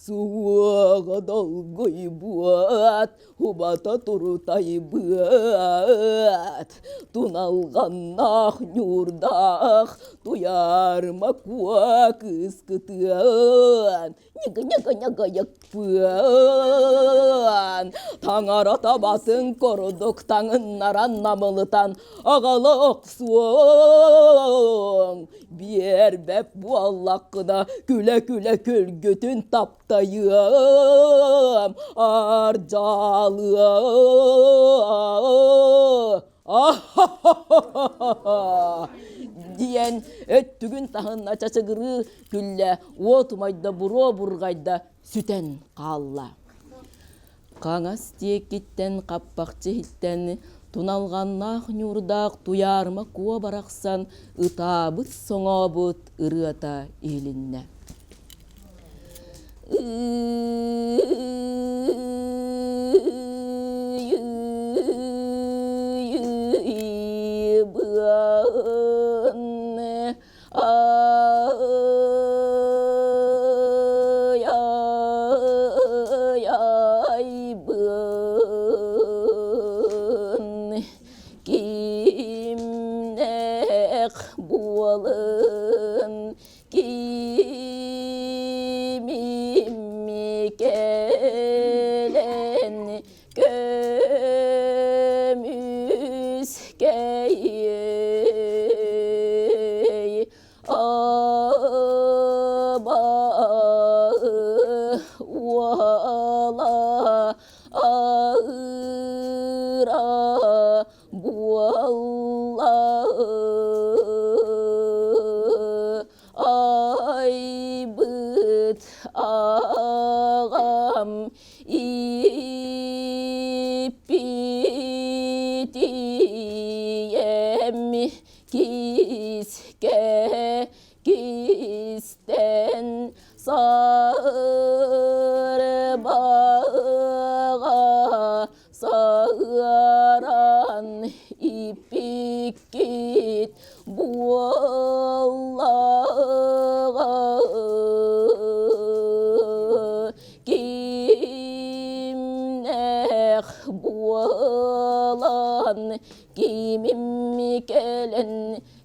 суоҕа долгуйбуот убата турутайбыат туналҕаннаах ньуурдаах туйаарыма куо кыыскытыан Ньыгы-ньыгы-ньыгыйыкпыан, таҥара табатын курдук таҥыннаран намылытан аҕала охсуоҥ. Биэрбэт буоллаххына күлэ-күлэ күлгүтүн таптайыам, ардьалыам. диэн өттүгүн таһынна чачыгырыы күллэ, уот умайда, буруо бурҕайда, сүтэн хаалла. Хаҥас диэкиттэн хаппахчы иһиттэн туналҕаннаах ньуурдаах туйаарыма куо барахсан ытаабыт соҥообут ырыата иһилиннэ. Кимнээх буолан Кимимми кэлэн көмүскэйэй аба уола аыра буолла айбыт аҕам ииппит ийэм кискэ кистэн сарбаҕа саһыаран иппиккит буоллаҕа кимнээх буолан кимим кэлэн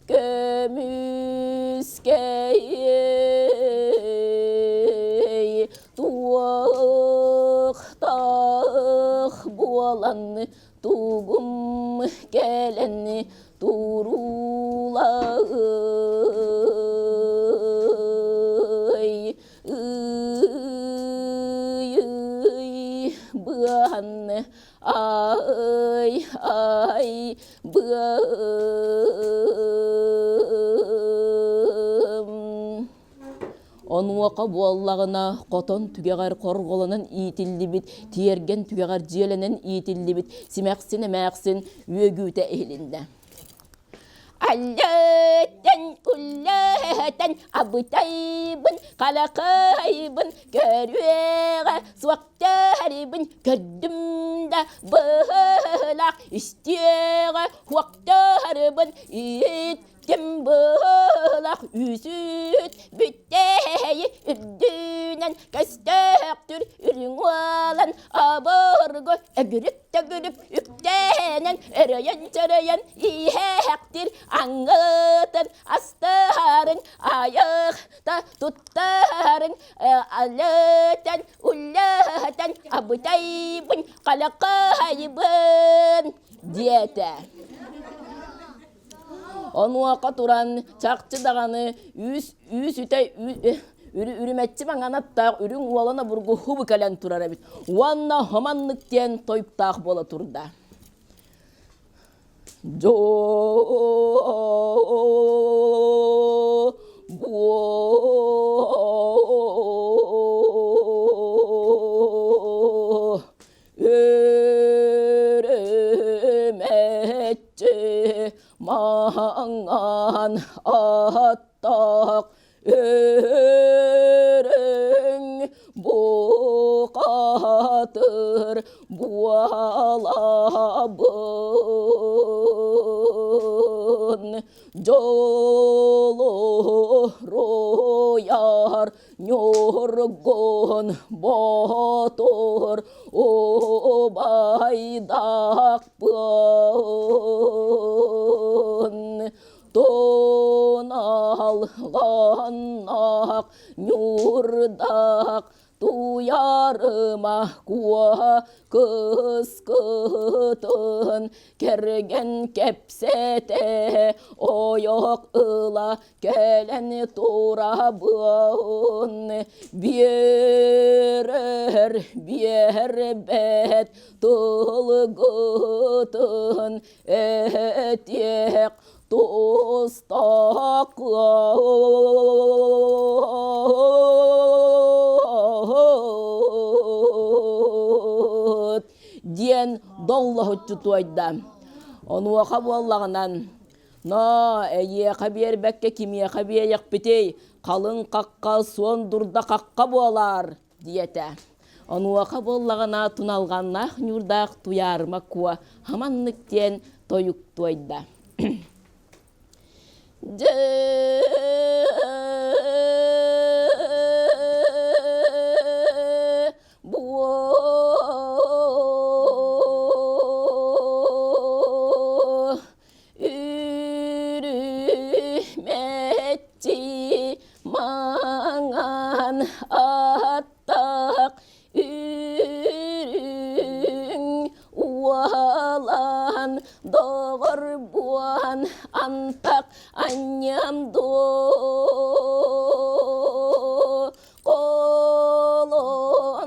көмүскэйэй туохтаах буолан тугум кэлэн туруулай ый быан ай ай быам Онуоха буоллаҕына хотон түгэҕэр хорҕолонон иитиллибит, тиэргэн түгэҕэр дьиэлэнэн иитиллибит симэхсин эмээхсин үөгүүтэ иһилиннэ. Аллетен, уллетен, абытайбын, халахайбын, көрүөҕэ суохтарыбын көрдүм да быһылаах истиэҕэ хуохтарыбын иит Ким быһылах үсүт бүттэйи үрдүнэн көстөөхтүр үрүҥ уолан обургу өгүрүк. Төгүрүк үктэнэн өрөйөн-чөрөйөн иһээхтир аңгытын астарын айахта туттарын алытан уллатан абытайбын халакайбын диэтэ. Онуоха туран чахчы даҕаны үүс үүс үтэ үрүмэччи маҥан аттаах үрүҥ уолан обургу хубу кэлэн турар эбит уонна хоманнык диэн тойуктаах буола турда. Өрүмэччи маҥан аттаах өрүҥ бухатыр буолабын дьолу руйар Ньургун Боотур убайдаахпын Туналҕаннаах ньуурдаах туйарыма куо кыскытын кэргэн кэпсэтэ ойох ыла кэлэн турабын биэрэр биэрбэт тылгытын этиэх тустааххын диэн доллоһуччу туойда. Онуоха буоллаҕынан Ноо, эйиэхэ биэрбэккэ кимиэхэ биэйэхпитий, халыҥ хахха, суон дурда хахха буолаар, диэтэ. Онуоха буоллаҕына туналҕаннаах ньуурдаах Туйаарыма Куо хаманнык диэн тойук туойда. Дьэ Үрүмэччи маҥан аттаах үрүҥ уолан доҕор буон антах анньам дуу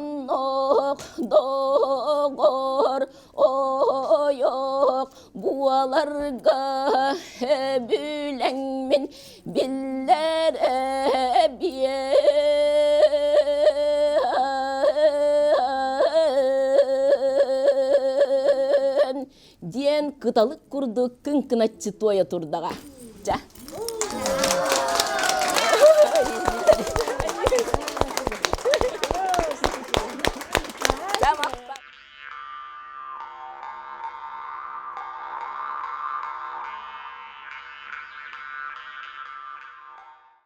Колоннох доҕор ойох буоларга бүлэҥмин биллэр эбиэн диэн кыталык курдук кыҥкыначчы туойа турдаҕа. Чэ.